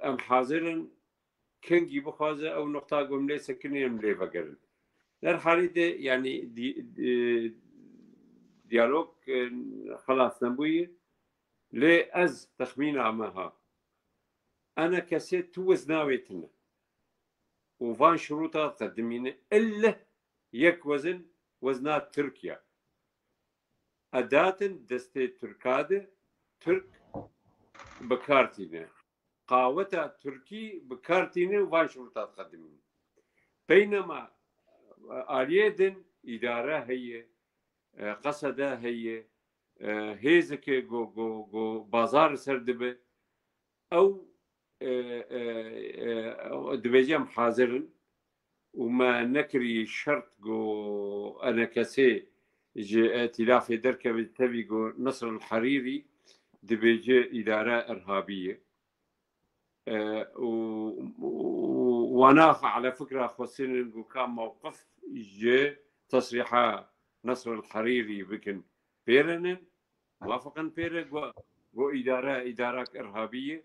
em hazir in, kengî bixwaze ew nuqta ku em lê sekinî em lê vegerin. Derhalî de, yanî, di-, di-, diyalog, e, xelas nebûye. Lê ez texmîna me ha. ENKSê tu wezna wê tune. Û van şirûta qedimîne, ille yek wezin, wezna Tirkiye. Edatin destê Tirka de, Tirk bi kar tîne. Qaweta Tirkî bi kar tîne û van şirûta qedimîne. Beynema, e, aliyê din îdare heye, e, qesede heye, e, hêzeke go, go, go bazar ser dibe. Ew, e, e, e, dibêje em hazir in û me nekirî şert ku ENKSê ji îtîlafê derkeve, tevî ku Nasr el Herîrî dibêje îdare irhabî ye. E, û, û wana xwe ala fikra xwestinin ku ka mewqif ji tesrîha Nasr el Herîrî bikin pêrenin, muwafiqin pêre ku, ku îdare, îdarak irhabî ye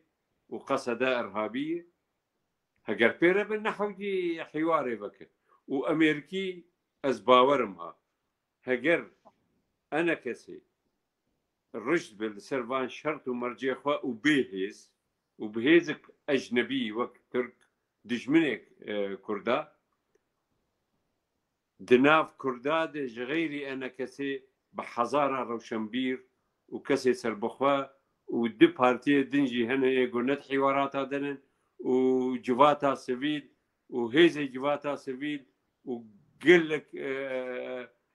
û qesede irhabî ye. Heger pêre bin, ne hewcî hîwarê veke. Û Amerîkî, ez bawerim ha, heger ENKSê rişt bi li ser van şert û mercê xwe û bê hêz û bi hêzik ecnebî wek Tirk, dijminek, e, Kurda, di nav Kurda de ji xeyrî ENKSê bi hezara rewşenbîr û kesê serbixwe û du partiyê din jî hene yê ku ne di hîwarata de ne û civata sivîl û hêzê civata sivîl û gelek, e,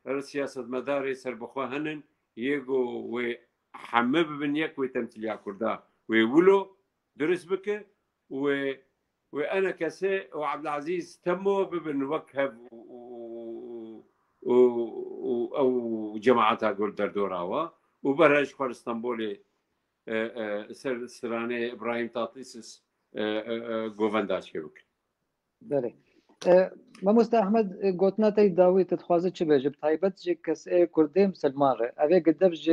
siyasetmedarê serbixwe henin yê ku wê heme bibin yek, wê temsîliya Kurda wê wilo dirust bike û wê, wê ENKSê û Ebdulezîz Temo bibin wek hev û, û, û, û, û ew cemaeta ku li derdora we û bere ji xwe li Stenbolê, e, e, ser stranê Îbrahîm Tatlîsis, e, e, e, govenda çêbikin. Belê. E, Mamoste Ehmed, e, gotina te dawî, tu dixwaze çi bêje? Bi taybet ji kesê Kurdê Misilman re. Ev ê gidev ji,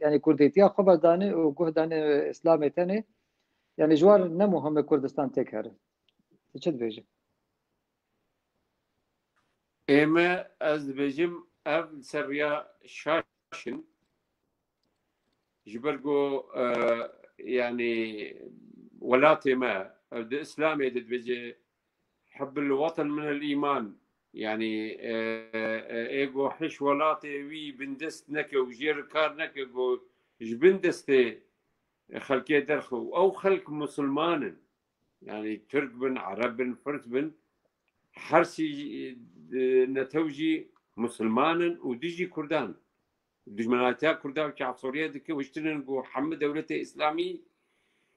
yanî, Kurdîtiya xwe vedane û guh dane Îslamê tenê. Yanî, ji wan ne muhim e Kurdistan têk here. Tu çi dibêjî? Ê me, ez dibêjim, ev li ser riya şaş in. Ji ber ku, e, yanî, welatê me, ev di Îslamê de dibêje, "Hubbil watan minel îman." Yanî, e, e, ê ku hiş welatê wî bindest neke û jê re kar neke, ku ji bin destê xelkê derxe û ew xelk musulman in. Yanî Tirk bin, Ereb bin, Firs bin, her sî, e, netew jî Musulman in û dijî Kurdan. Dijminatiya Kurda û Çavsoriyê dike, hiştin in ku hemû dewletê Îslamî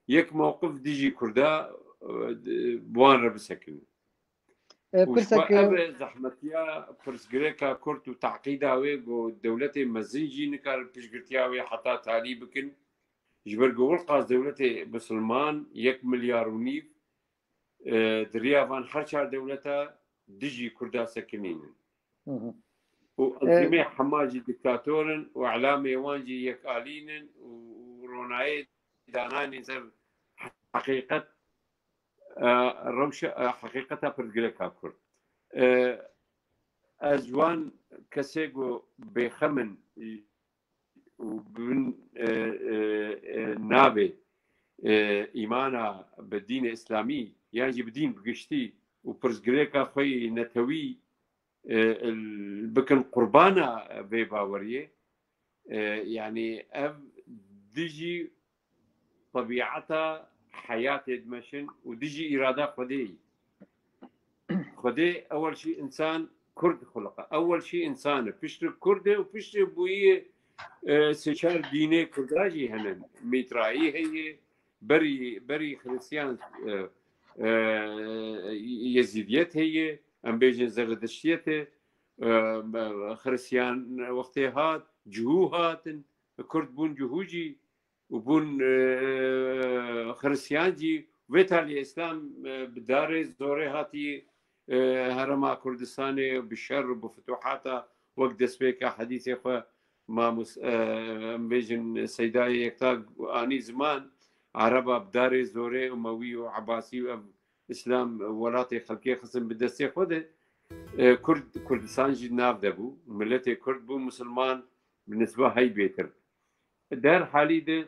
yek mewqif dijî Kurda, e, bi wan re bisekinin. E, û ji xwe pirsek, ev e, zehmetiya pirsgirêka Kurd û teqîda wê ku dewletê mezin jî nikarin piştgirtiya wê heta talî bikin. Ji ber ku wilqas dewletê misilman yek milyar û nîv, e, di riya van her çar dewleta dijî Kurda sekinînin. Hı hı. Û E, enzîmê hema jî diktator in û elamê wan jî yekalîn in û, û ronayê dananîn ser heqîqet, e, rewşe, e, heqîqeta pirsgirêka Kurd. E, ez ji wan kesê ku bêxem in û bin, e, e, e, navê, e, îmana bi dînê Îslamî yan jî bi dîn bi giştî û pirsgirêka xwe yê netewî, e, bikin qurbana vê baweriyê, e, yanî ev dijî tebîeta heyatê dimeşin û dijî îrada Xwedê yî. Xwedê ewel şî însan Kurd xuliqa. Ewel şî însan e. Piştre Kurd e û piştre bûyî, e, sê çar dînê Kurda jî hene. Mîtrayî heye, berî, berî Xristiyan, e, e, Yezîdiyet heye, em bêjin Zerediştiyet e, e, Xristiyan wextê hat, Cihû hatin, Kurd bûn Cihû jî û bûn, e, Xristiyan jî. Vê talî Îslam, e, bi darê zorê hatî, e, herêma Kurdistanê bi şer û bi futuhata wek destpêka hedîsê xwe mamus-, e, em bêjin Seydayê Yekta anî ziman, Ereba bi darê zorê Umewî û Ebasî û ev Îslam welatê xelkê xistin bi destê xwe de, e, Kurd, Kurdistan jî nav de bû. Miletê Kurd bû, Musulman bi nisba hey bêtir. Di her halî de,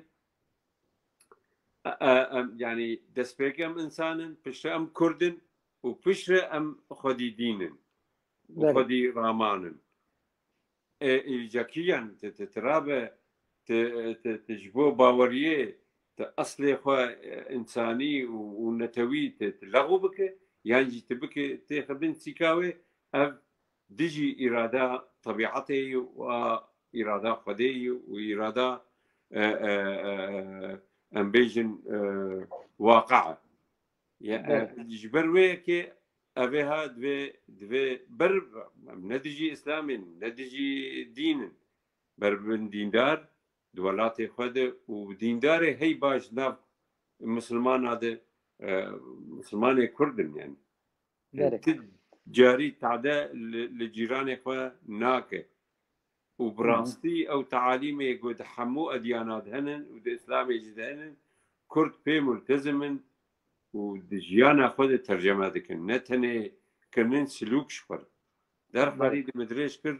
e, e, em, yanî destpêkê em însan in, piştre em Kurd in û piştre em xwedî dîn in û Belê. xwedî raman in. E, îcakiyan, ti, ti, ti rabe, ti, ti, ti ji bo baweriyê, ti eslê xwe, e, însanî û, û netewî ti, ti lexw bike, yan jî ti bike têxe bin sîka wê, ev dijî îrada tebîetê yî û a îrada Xwedê yî û îrada, e, e, e, em bêjin, e, waqe. Ya, Belê. e, ji ber wê yekê ev ê ha divê, divê ber, em ne dijî Îslamê ne dijî dîn in. Ber bin dîndar di welatê xwe de û dîndarê hey baş nav Misilmana de, e, Misilmanê Kurd in yani. Belê. Ti carî tade li, li cîranê xwe nake. Û bi Hı hı. rastî ew tealîmê ku di hemû edyana de hene û di Îslamê jî de hene, Kurd pê multezim in û di jiyana xwe de terceme dikin. Ne tenê kirinin silûk ji xwe re. Derxalî Belê. di min dirêj kir.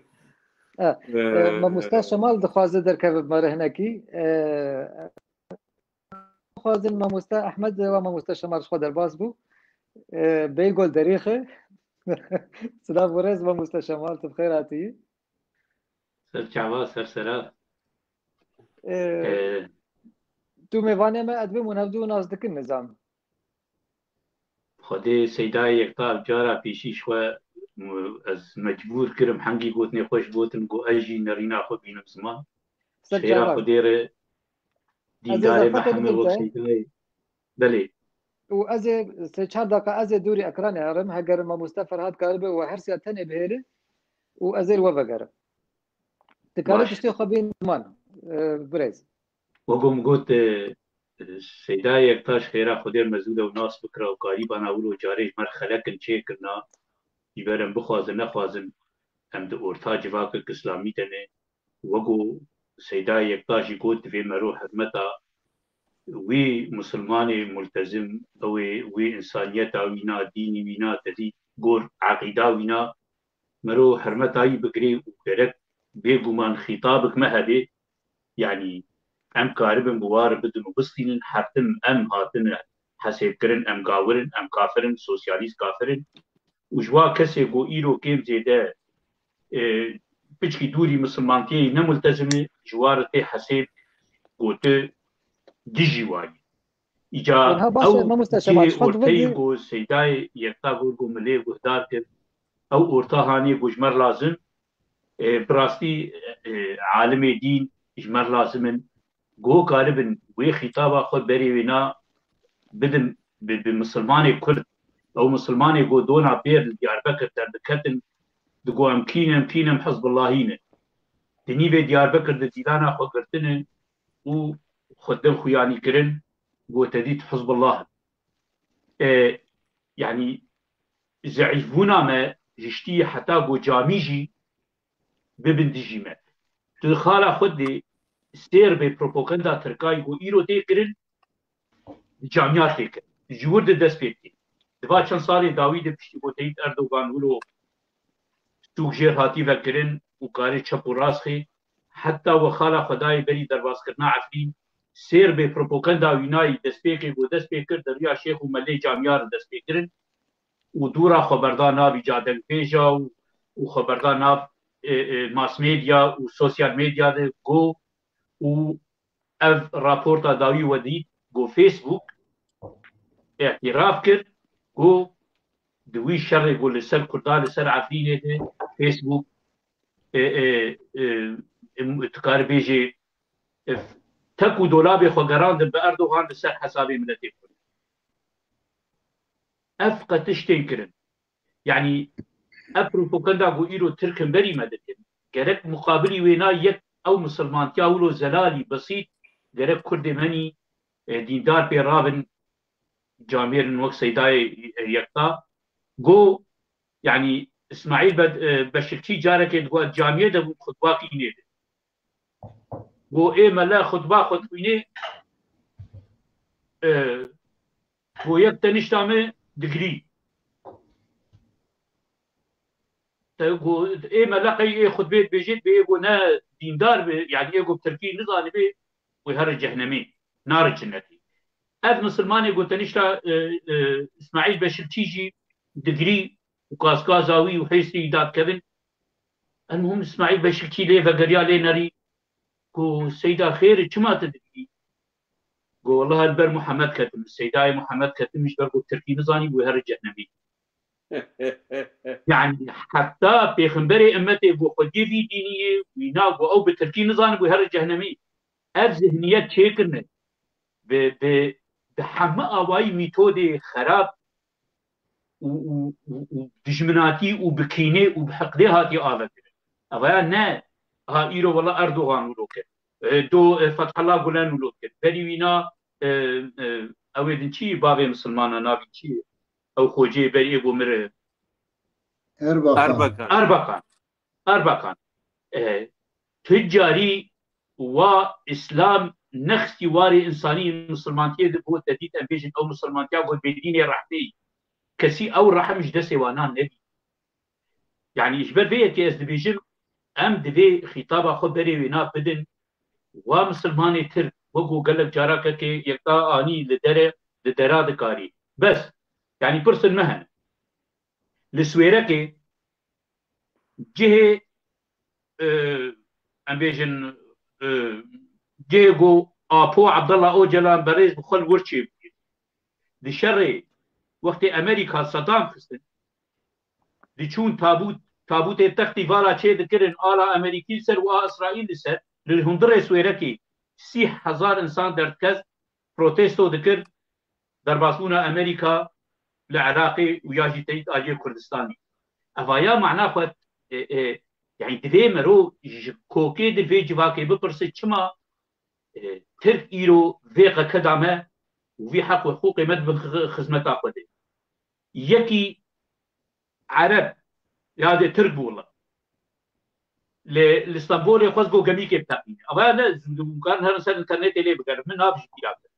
E, e, e, mamoste Şemal dixwaze derkeve bi me re hinekî. E, Xwazin mamoste Ehmed wa mamoste Şemal ji xwe derbas bû. E, bê gol derêxe. Silav û rêz mamoste Şemal, tu bi xêr hatiyî. Ser çava, ser sera. E, E, tu mêvanê me, ez dibêm hûn hevdu nas dikin, nizam. Xwedê Seydayê Yekta cara pêşî ji xwe, m-, ez mecbûr kirim hengî gotinê xwe ji gotin ku ez jî nerîna xwe bînim ziman. Ser Xêra çava. Xwedê re Ez ê dîndarê me zehmetê heme bidim wek te. Seydayê. Belê. Û ez ê sê çar deqa ez ê dûrî ekranê herim. Heger mamoste Ferhat karibe we her siya tenê bihêle û ez ê li we vegerim. Dikarî Baş. tiştê xwe bîn ziman, e, birêz. Wek ku min got, e, Seyda Yektaş xêra Xwedê mezûd e û nas bikira û karîbana wilo carê ji me re xelek in çêkirina, ji ber em bixwazin nexwazin, em di orta civakek îslamî de ne. Wek ku Seyda Yektaş jî got, divê mero hurmeta wî misilmanê multezim, ew ê wî însaniyeta wî na, dînî wî na, tevî gor eqîda wî na, mero hurmeta wî bigirê û gerek bêguman xîtabek me hebe, yanî em karibin bi wa re bidin û bistînin, her tim em hatine hesêbkirin, em gawir in, em kafir in, sosyalîst kafir in. Û ji wa kesê ku îro kêm zêde, e, piçkî dûrî misilmantiyê ne multezim e, ji wa re tê hesêb ku tu dijî wa yî. Îca Wiha baş e, ew mamoste cihê Şemal, ji xwe orteyî divê ku Seydayê Yekta Gorgo milê guhdar kir, ew orta hanê ku ji me re lazim, E, bi rastî, e, alimê dîn ji me re lazim in. Go karibin wê xîtaba xwe berê wêna bidin bi, bi misilmanê Kurd. Ew misilmanê go dona bêr li Diyarbekir derdiketin, digo em kî ne, em kî ne, em Hizbullahî ne. Di nîvê Diyarbekir di dîlana xwe girtine û xwe din xuyanî kirin, go te dît Hizbullah in. E, yanî zeîfbûna me hiştî heta go camî jî bibin dijî me. Tu di xala xwe dê sêr bê propaganda Tirkayî ku îro tê kirin, di camiyar tê kirin. Ji wir de dest pê dikê. Di va çend salê dawî de piştî ku Teyîp Erdogan wilo sûk jêr hatî vekirin û karê çep û rast xê, heta we xala xwe dayê berî derbaskirina Efrîn, sêr bê propaganda wînayî destpêkê ku dest pê kir, di riya şêx û melê camiyar dest pê kirin. Û dûra xwe berda nav îca dengbêja û, û xwe berda nav, e, e, mass media û sosyal medya de got û ev raporta dawî we dît, got Facebook îtiraf kir, got di wî şerê got li ser Kurda, li ser Efrînê de Facebook, e, e, e, em, tu karî bêjî, e, tek û dolabê xwe gerandin bi Erdogan li ser hesabê miletê Kurd. Ev qe tiştên kirin. Yanî ev propaganda ku îro Tirkin berî me dikin, gerek muqabilî wê na yek ew misilmantiya wilo zelalî, besît, gerek Kurdê menî, e, dîndar pê rabin, camêrin wek Seydayê, e, Yekta. Go, yanî Îsmaîl Be-, e, Beşikçî carekê digot camiyê de bû xutba qînê de. Go ê mele xutba xwe dixwînê, e, go yek tenişta me digirî. Te go ê mele qey ê xutbê dibêjê, dibê ê go ne dîndar be, yanî ê go tirkî nizanî be, wê here cehnemê, nare cinnetê. Ev misilmanê go tenişta, e, e, Îsmaîl Beşikçî jî digirî û kaskaza wî û hêsî dadkevin. Elmuhim Îsmaîl Beşikçî lê vegeriya lê nerî ku Seyda xêr e, çima tu digirî? Go wela li ber Muhammed ketim, Seydayê Muhammed ketim, ji ber ku tirkî nizanî wê here cehnemî. Yanî heta pêxemberê emmetê ku xwediyê vî dînî yê, wîna ku ew bi tirkî nizanî wê here cehnemî. Ev zihniyet çêkirine bi, bi, bi hemî awayî mîtodê xerab û, û, û, û dijminatî û bi kînê û bi hiqdê hatiye avekirin. Evaya ne, ha îro wela Erdogan wilo kir. E, do, e, Fethullah Gulen wilo kir. Berî wîna, e, e, ew ê din çi bavê misilmana navî çi? Ew xoceyê berî ê go mir e. Erbakan. Erbakan. Erbakan. Erbakan. E, tu carî wa Îslam nexistî warê însanî misilmantiyê de got, te dît em bêjin ew misilmantiya got bêdînê rehmeyî. Kesî ew rehm ji destê wana nebî. Yanî ji ber vê yekê ez dibêjim, em divê xîtaba xwe berê wêna bidin, wa misilmanê Tirk, wek ku gelek cara kekê Yekta anî li dere, li dera dikarî. Bes, yanî pirsên me hene. Li Swêrekê cihê, e, em bêjin, e, cihê ku Apo Abdullah Ocalan berêz bi xwe li wir çêbûye. Di şerê wextê Amerîka Sedam xistin, diçûn tabût, tabûtê textî vala çê dikirin, ala Amerîkî li ser û a Îsraîl li ser, li hundirê Swêrekê sî hezar însan derdikest protesto dikir derbasbûna Amerîka li Iraqê û ya jî teyîd aliyê Kurdistanê. Evaya mana xwe, e, e, yanî divê mero ji kokê di vê civakê bipirse çima, e, Tirk îro vê qeke da me û vî heq û hiqûqê me dibin xi-, xizmeta xwe de. Yekî Ereb, ya dê Tirk bû wela. Li, li Stenbolê xwest got gemîkê biteqîne. Ava ne, hûn karin herin ser înternetê lê bigerin. Min nav ji bîra kir.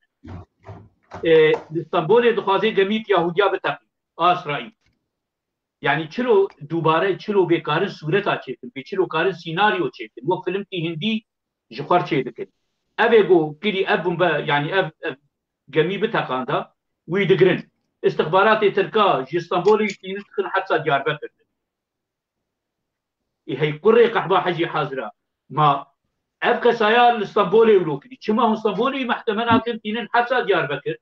E, li Stenbolê dixwazê gemîk Yahudiya biteqîne. A Îsraîl. Yanî çilo dubare, çilo bê karin sûreta çêkin, bê çilo karin sînaryo çêkin. Wek filmkî hindî ji xwe çê dikin. Ev ê go kirî ev bombe, yanî ev, ev gemî biteqanda, wî digirin. Îstixbaratê Tirka ji Stenbolê tînin dikin hepsa Diyarbekir de. Ê hey kurê qehba hecî hazira. Ma ev qesaya li Stenbolê wilo kirî. Çima hûn Stenbolê mehkeme nakin tînin hepsa Diyarbekir?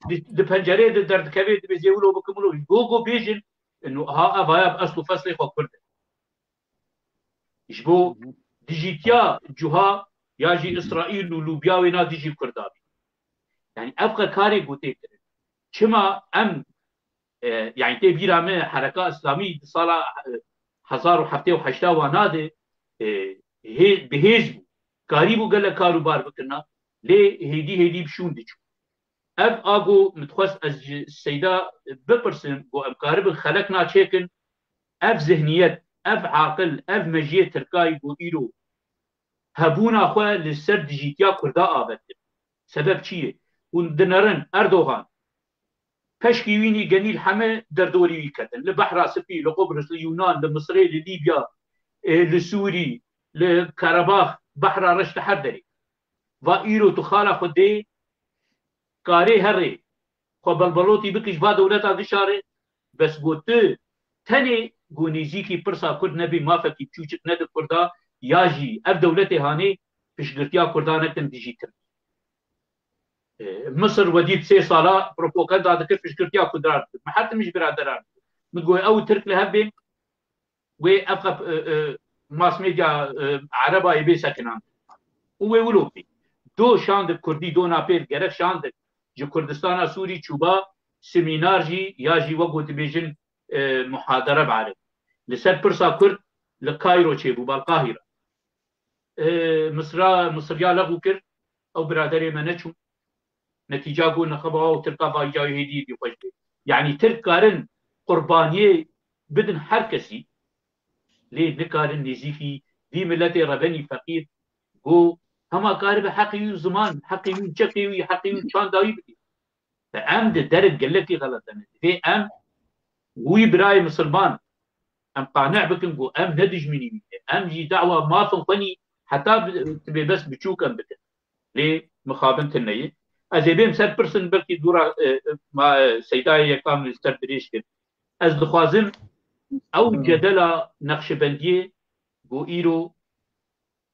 Di, di pencereyê de derdikevê dibê zê wilo bikim wilo. Go go bêjin, ino ha evaya bi esl û feslê xwe Kurd e. Ji bo dijîtiya cuha ya jî Îsraîl û lûbya wê na dijî Kurda bî. Yani ev qe karê gotê kirin. Çima em, e, yani tê bîra me hereka Îslamî di sala, e, hezar û heftê û heşta wana de, e, hê-, bi hêz bû. Karîbû gelek kar û bar bikirina. Lê hêdî hêdî bi şûn diçû. Ev a ku min dixwest ez ji Seyda bipirsim, ku em karibin xelek na çêkin, ev zihniyet, ev aqil, ev mejiyê Tirkayî ku îro hebûna xwe li ser dijîtiya Kurda avet kir. Sebeb çi ye? Hûn dinerin Erdogan, peşkî wînî genîl heme derdorî wî ketin. Li Behra Spî, li Qubrus, li Yûnan, li Misrê, li Lîbya, e, li Sûrî, li Karabax, Behra Reş, li her derê. Va îro tu xala xwe dê, karê herê, xwe belbelotî bikî ji va dewleta dişarê, bes got tu tenê ku nêzîkî pirsa Kurd nebî, mafekî biçûçik nedi Kurda, ya jî ev dewletê hanê piştgirtiya Kurda nekin dijî Tirkî. E, Misir wedî sê sala propaganda dikir, piştgirtiya Kurdan dikir. Me her tim ji biraderan dikir. Min got ew Tirk li hev bên, wê ev qe, e, e, mass media, e, Erebayê bê sekinandin. Û wê wilo bê. Do şandik Kurdî, do napêl gerek şandik ji Kurdistana Sûrî çûba, semînar jî ya jî wek ku dibêjin, e, muhadere bi Ereb. Li ser pirsa Kurd li Kayro çêbû, bal Qahîra. E, Misra, Misiriya lexû kir, ew biraderê me neçûn. Netîca ku nexeba û Tirka va îca wê hêdî hêdî xweş bê. Yanî Tirk karin qurbaniyê bidin her kesî, lê nikarin nêzîkî vî miletê rebenî feqîr, ku hema karibe heqê wî ziman, heqê wî çekê wî, heqê wî çanda wî bidî. Em di derek gelekî xeletene. Divê em wî birayê misilman em qane bikin ku em ne dijminî wî ne. Em jî dawa mafin xwe nî heta bi-, tibê bes biçûk em bikin. Lê mixabin tune ye. Ez ê bêm ser pirsin, belkî dûra, e, e, ma, e, Seydayê Yekta min li ser dirêj kir. Ez dixwazim ew cedela Nexşibendiyê ku îro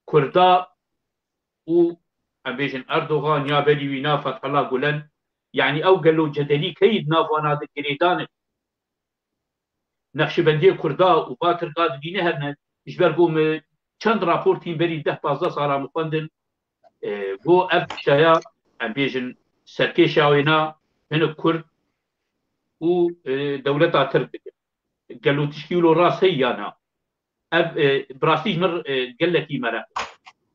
Kurda û, em bêjin, Erdogan ya berî wî na Fethullah Gulen, yanî ew gelo cedelî keyî di nav wana de girêdan e. Nexşibendiyê Kurda û va Tirka dibîne herne, ji ber ku min çend rapor tîn berî deh pazdeh sala min xwendin, e, ku ev kişaya, em bêjin, serkêşa wêna hinek Kurd û, e, dewleta Tirk dikin. Gelo tişkî wilo rast heye ya na? Ev, e, bi rastî ji min, e, gelekî mereq e.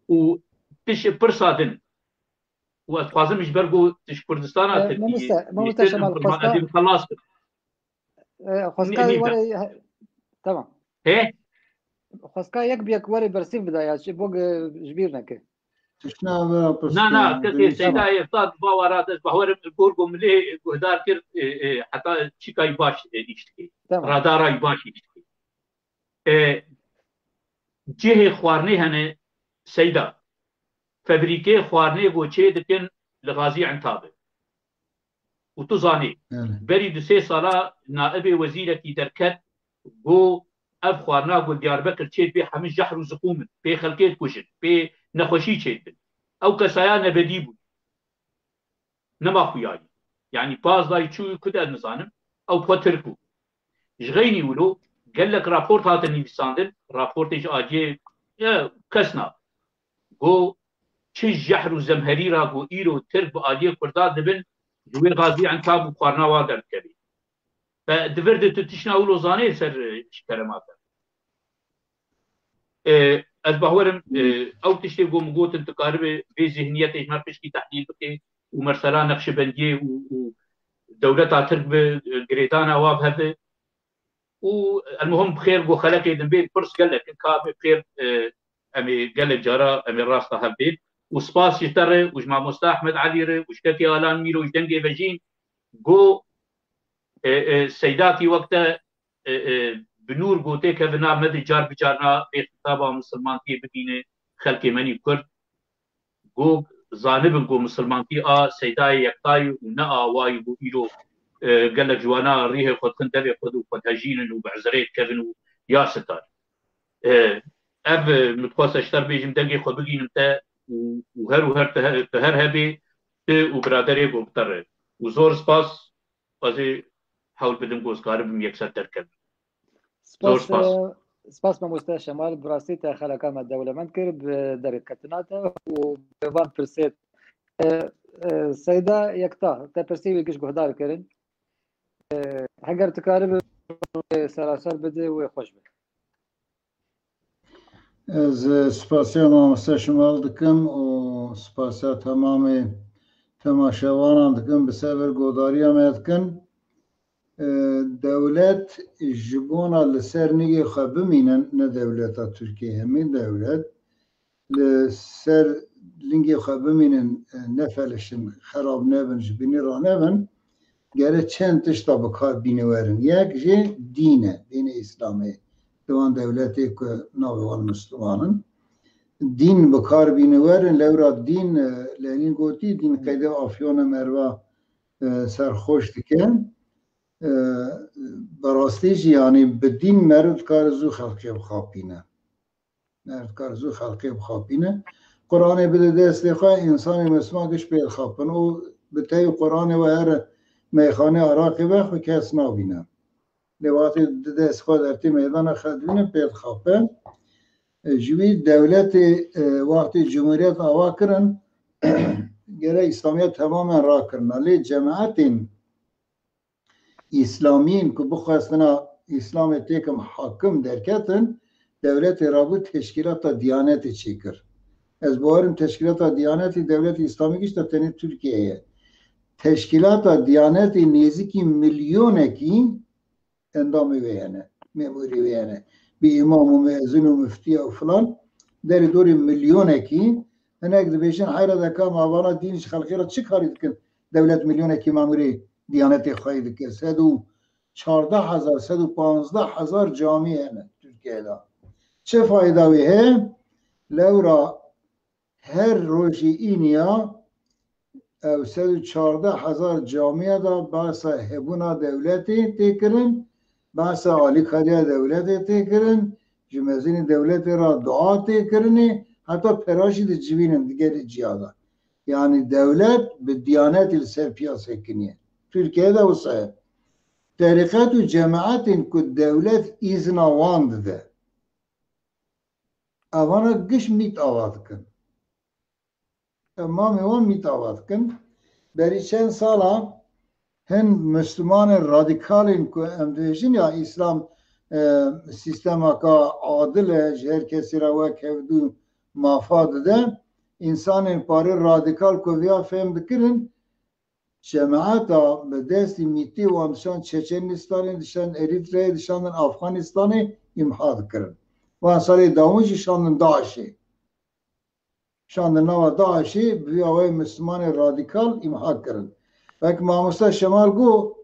Û tiş pirsa din. Û ez dixwazim ji ber ku tu ji Kurdistana E, Tirkiyê, mamoste, mamoste Şemal, xwesta, ez ê xelas kim. E, xwesta Nî-, nî-, were, he, tamam. He? Xwesta yek bi yek were bersîv bida ya, ji bo, e, ji bîr neke. Tiştna vera Na, na, pirsî kesê Seyda Yekta di va wara de, ez bawerim, gor ku milê guhdar kir, e, e, heta çîkayî baş, e, îş dikê. Tamam. Radarayî baş îş dikê. E, cihê xwarinê hene Seyda. Febrîkê xwarinê ku çê dikin li Xazî Entabê. Û tu zanî, Evet. berî du sê sala naibê wezîrekî derket, got ev xwarina ku Diyarbekir çê dibê hemî jehr û ziqûm in, pê xelkê dikujin, pê nexweşî çêdibin. Ew kesaya nebedî bû. Nema xuyayî. Yanî pazdayî çû ku de nizanim, ew xwe Tirk bû. Ji xeynî wilo gelek raport hatin nivîsandin, raportê ji aliyê, e, kes na. Got çi jehr û zemherî ra got îro Tirk bi aliyê Kurda dibin, ji wê Xazî Entab û xwarina wan derdikevê. Ve di vir de tu tişna wilo zanê ser, e, ji kerema te. E, ez bawerim, e, ew tiştê ku min gotin, tu karibe vê zihniyetê ji me pişkî tehlîl bike û mesela Nexşibendiyê û, û dewleta Tirk bi, e, girêdana wa bi hev e. Û elmuhim bi xêr ku xelekê din bê, pirs gelek in, ka bi xêr, e, em ê gelek cara em ê rasta hev bên. Û spas ji te re û ji mamosta Ehmed Elî re û ji Kekê Alan Mîro ji Dengê Vejîn, ku, e, e, Seydakî wek te, e, e, bi nûr gotê kevin, na me de car bi carna vê xitaba misilmantiyê bigîne xelkê me nî Kurd. Ku zanibin ku misilmantî a Seydayê Yektayî û ne a wayî ku îro, e, gelek ji wana rîhê xwe dixin devê xwe de û xwe dihejînin û bi hizirê dikevin û ya sitar. E, ev, e, min dixwest ez ji te re bêjim, dengê xwe bigînim te û, û her û her tu he-, tu her hebê, tu û biraderê ku bi te re. Û zor spas, ez ê hewl bidim ku ez karibim yekser derkevim. Zor Spas, spas. e, Spas mamoste Şemal, bi rastî te xeleka me dewlemend kir bi derketina te û bi van pirsê. E, e, Seyda Yekta, te pirsê wî giş guhdar kirin. E, heger tu karibî, e, seraser bide wê xweş be. Ez, e, spasiya mamoste Şemal dikim û spasiya temamê temaşevanan dikim, bi sebir godariya me dikin. E, dewlet ji bona li ser nigê xwe bimînin, ne dewleta Tirkiyê, hemî dewlet li ser lingê xwe bimînin, e, nefelişin, xerab nebin, ji bînî ranebin, gere çend tişta bi kar bîne werin. Yek jî dîn e, dînê Îslamê. Di wan dewletê ku navê wan Misliman in, dîn bi kar bîne werin. Lewra dîn, e, Lenîn gotî, dîn qeydê afyona merva, e, serxweş dike. E, bi rastî jî, yanî bi dîn meriv dikare zû xelkê bixapîne. Meriv dikare zû xelkê bixapîne. Quranê bide destê xwe, însanê Misliman giş pê dixapin. Û bi tevî Quranê we here meyxanê Iraqê ve xwe kes nabîne. Lê wextê di dest xwe dertê meydana xwe dibîne pê dixape. E, ji wî dewletê, e, wextê cumhuriyet ava kirin, gere Îslamiyet temamen rakirina. Lê cemaetên Îslamiyên ku bixwestina Îslamê têkim hakim derketin, dewletê rabû teşkîlata Diyanetê çêkir. Ez bawerim teşkîlata Diyanetê dewletê Îslamî gişta tenê Tirkiyeyê ye. Teşkîlata Diyanetê nêzîkî milyonekî endamê wê hene, memûrê wê hene. Bi îmam û muezin û muftiya û filan, derê dorê milyonekî, hinek dibêjin, heyra deka ma vana dîn ji xelkê re çi karî dikin? Dewlet milyonekî memûrê Diyanetê xweyî dike. Sed û çardeh hezar, sed û panzdeh hezar camî hene Tirkiyeyê de. Çi fayda wê heye? Lewra her rojî îniya ew sed û çardeh hezar camiya de behsa hebûna dewletê tê kirin, behsa alîkariya dewletê tê kirin, ji mezinê dewletê re dua tê kirinê, heta pera jî dicivînin digerî ciya de. Yanî dewlet bi diyanetî li ser piya sekiniye. Tirkiyeyê de wisa ye. Terîqet û cemaetên ku dewlet îzna wan dide, evana giş mît ava dikin. Ev mamê wan mît ava dikin. Berî çend sala hin Mislimanên radîkalên ku em dibêjin ya Îslam, e, sîstemaka adil e, ji her kesî re wek hevdû mafa dide, însanên parê radîkal ku viya fêm dikirin, cemaeta bi destî mîtî wan dişan Çeçenistanê, dişan Erîtreyê, dişandin Afganistanê îmha dikirin. Wan salê dawin jî şandin DAIŞê. Şandin nava DAIŞê, bi vî awayê Mislimanê radîkal îmha kirin. Wek mamosta Şemal got,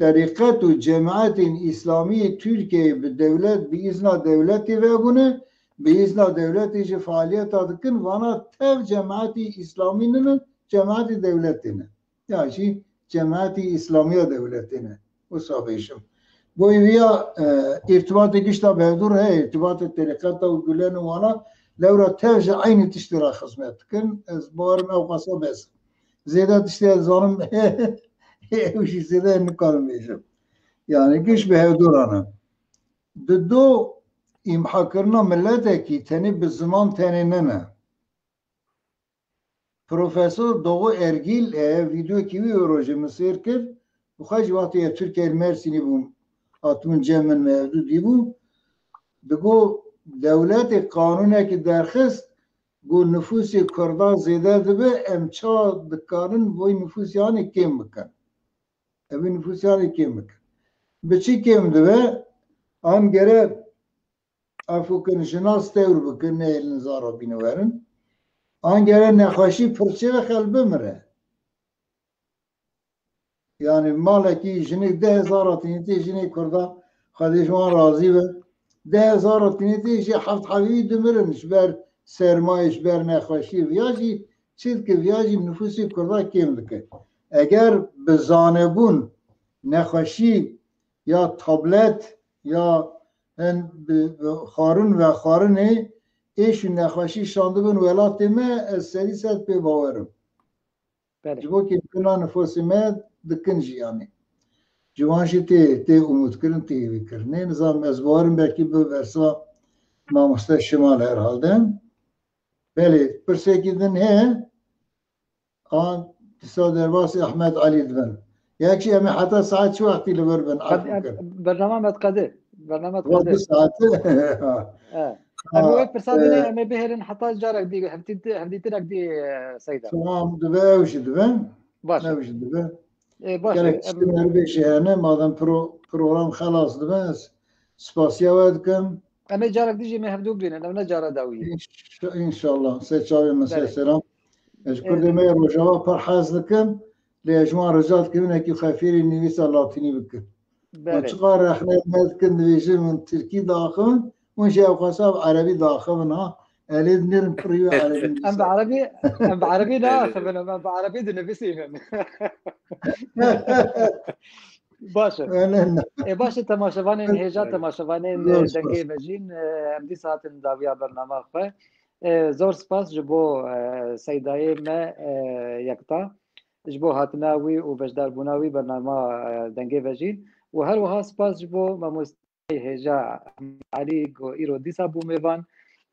terîqet û cemaetên Îslamî yê Tirkiyeyê bi dewlet, bi îzna dewletê vebûne, bi îzna dewletê jî faaliyeta dikin, vana tev cemaetî Îslamî nînin, cemaetî dewletê ne. Ya jî cemaetî Îslamiya dewletê ne. Wisa bêjim. Boy viya, e, îrtibatê gişta bi hevdû re heye, îrtibatê terîqeta û gulen û wana, lewra tev ji eynî tiştê re xizmet dikin. Ez bawerim ew qasa bes. Zêde tiştê ez zanim, ew jî zêde nikarim bêjim. Yani giş bi hevdû re ne. Di do îmhakirina miletekî tenê bi ziman tenê nene. Profesor Doğu Ergil, e, vîdeokî wî rojê min sêr kir. Bi xwe jî wextê ez Tirkiye li Mersînê bûm, hatibûn cem min, me hevdû dîbû. Digo dewletê qanûnekî derxist, got nifûsê Kurda zêde dibe, em ça dikarin vê nifûsê anê kêm bikin. Evê nifûsê anê kêm bikin. Bi çi kêm dibe? An gere Efûkin jina stewr bikin, nehêlin zara bîne werin. An gere nexweşî pirçê ve xel bimire. Yani malekî jinik deh hezar tînîtê jinê Kurda, Xwedê ji wan razî be. Deh hezar tînîtê jî heft hevî dimirin ji ber sermayê, ji ber nexweşî. Viya jî çi dike, viya jî nifûsê Kurda kêm dike. Eger bi zanebûn nexweşî ya tablet ya hin bi, bi xwarin vexwarinê êş û nexweşî şandibin welatê me, ez serî ser pê bawer im. Belê. Ji bo kêmkirina nifosê me dikin jî yanî. Ji wan jî tê, tê umûtkirin, tê hêvîkirin. Nê nizam ez bawerim belkî bi bersa mamoste Şimal herhalde. Belê, pirsekî din heye. An dîsa derbasî Ehmed Elî dibin. Yek jî em ê heta saet çi wextî li vir bin? Efû kir. Bername me diqede. Bername diqede. Du saet. Em ê wek pirsa dinê, em ê bihêrin heta carek dî, hevdîtinek dî, Seyda. Tamam, dibe ew jî dibe. Baş. Ew jî dibe. Ê, baş. Gelek tiştên herbêjî hene, madem pro-, program xelas dibe, ez spasiya we dikim. Em ê carek dî jî me hevdû bibînin, ev ne cara dawî ye. Înş-, înşallah. Sê çavê min, sê selam. Ez Kurdê me yê Rojava pir hez dikim, lê ez ji wan rica dikim hinekî xwe fêrî nivîsa latînî bikin. Û çiqas rexne me dikin, dibêjin hûn tirkî diaxivin, hûn jî ew xwesa bi erebî diaxivin ha. Elê dinêrin pirî wê erebî nivîsa. Em bi erebî, em bi erebî naaxivin, em bi erebî dinivîsînin. Baş e. Ê, baş e, temaşevanên hêja, temaşevanên Dengê Vejîn, e, em dîsa hatin dawiya bernama xwe. E, zor spas ji bo, e, Seydayê me, e, Yekta, ji bo hatina wî û beşdarbûna wî bernama, e, Dengê Vejîn û her wiha spas ji bo mamosteyê hêja Elî ku îro dîsa bû mêvan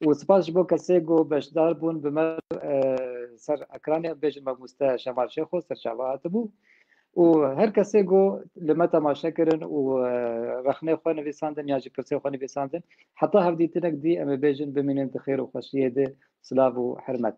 û spas ji bo kesê ku beşdar bûn bi me, e, ser ekranê, em bêjin mamoste Şemal Şêxo serçava hatibû. Û her kesê ku li me temaşe kirin û, e, rexnê xwe nivîsandin yan jî pirsê xwe nivîsandin, heta hevdîtinek dî em ê bêjin bimînin di xêr û xweşiyê de, silav û hurmet.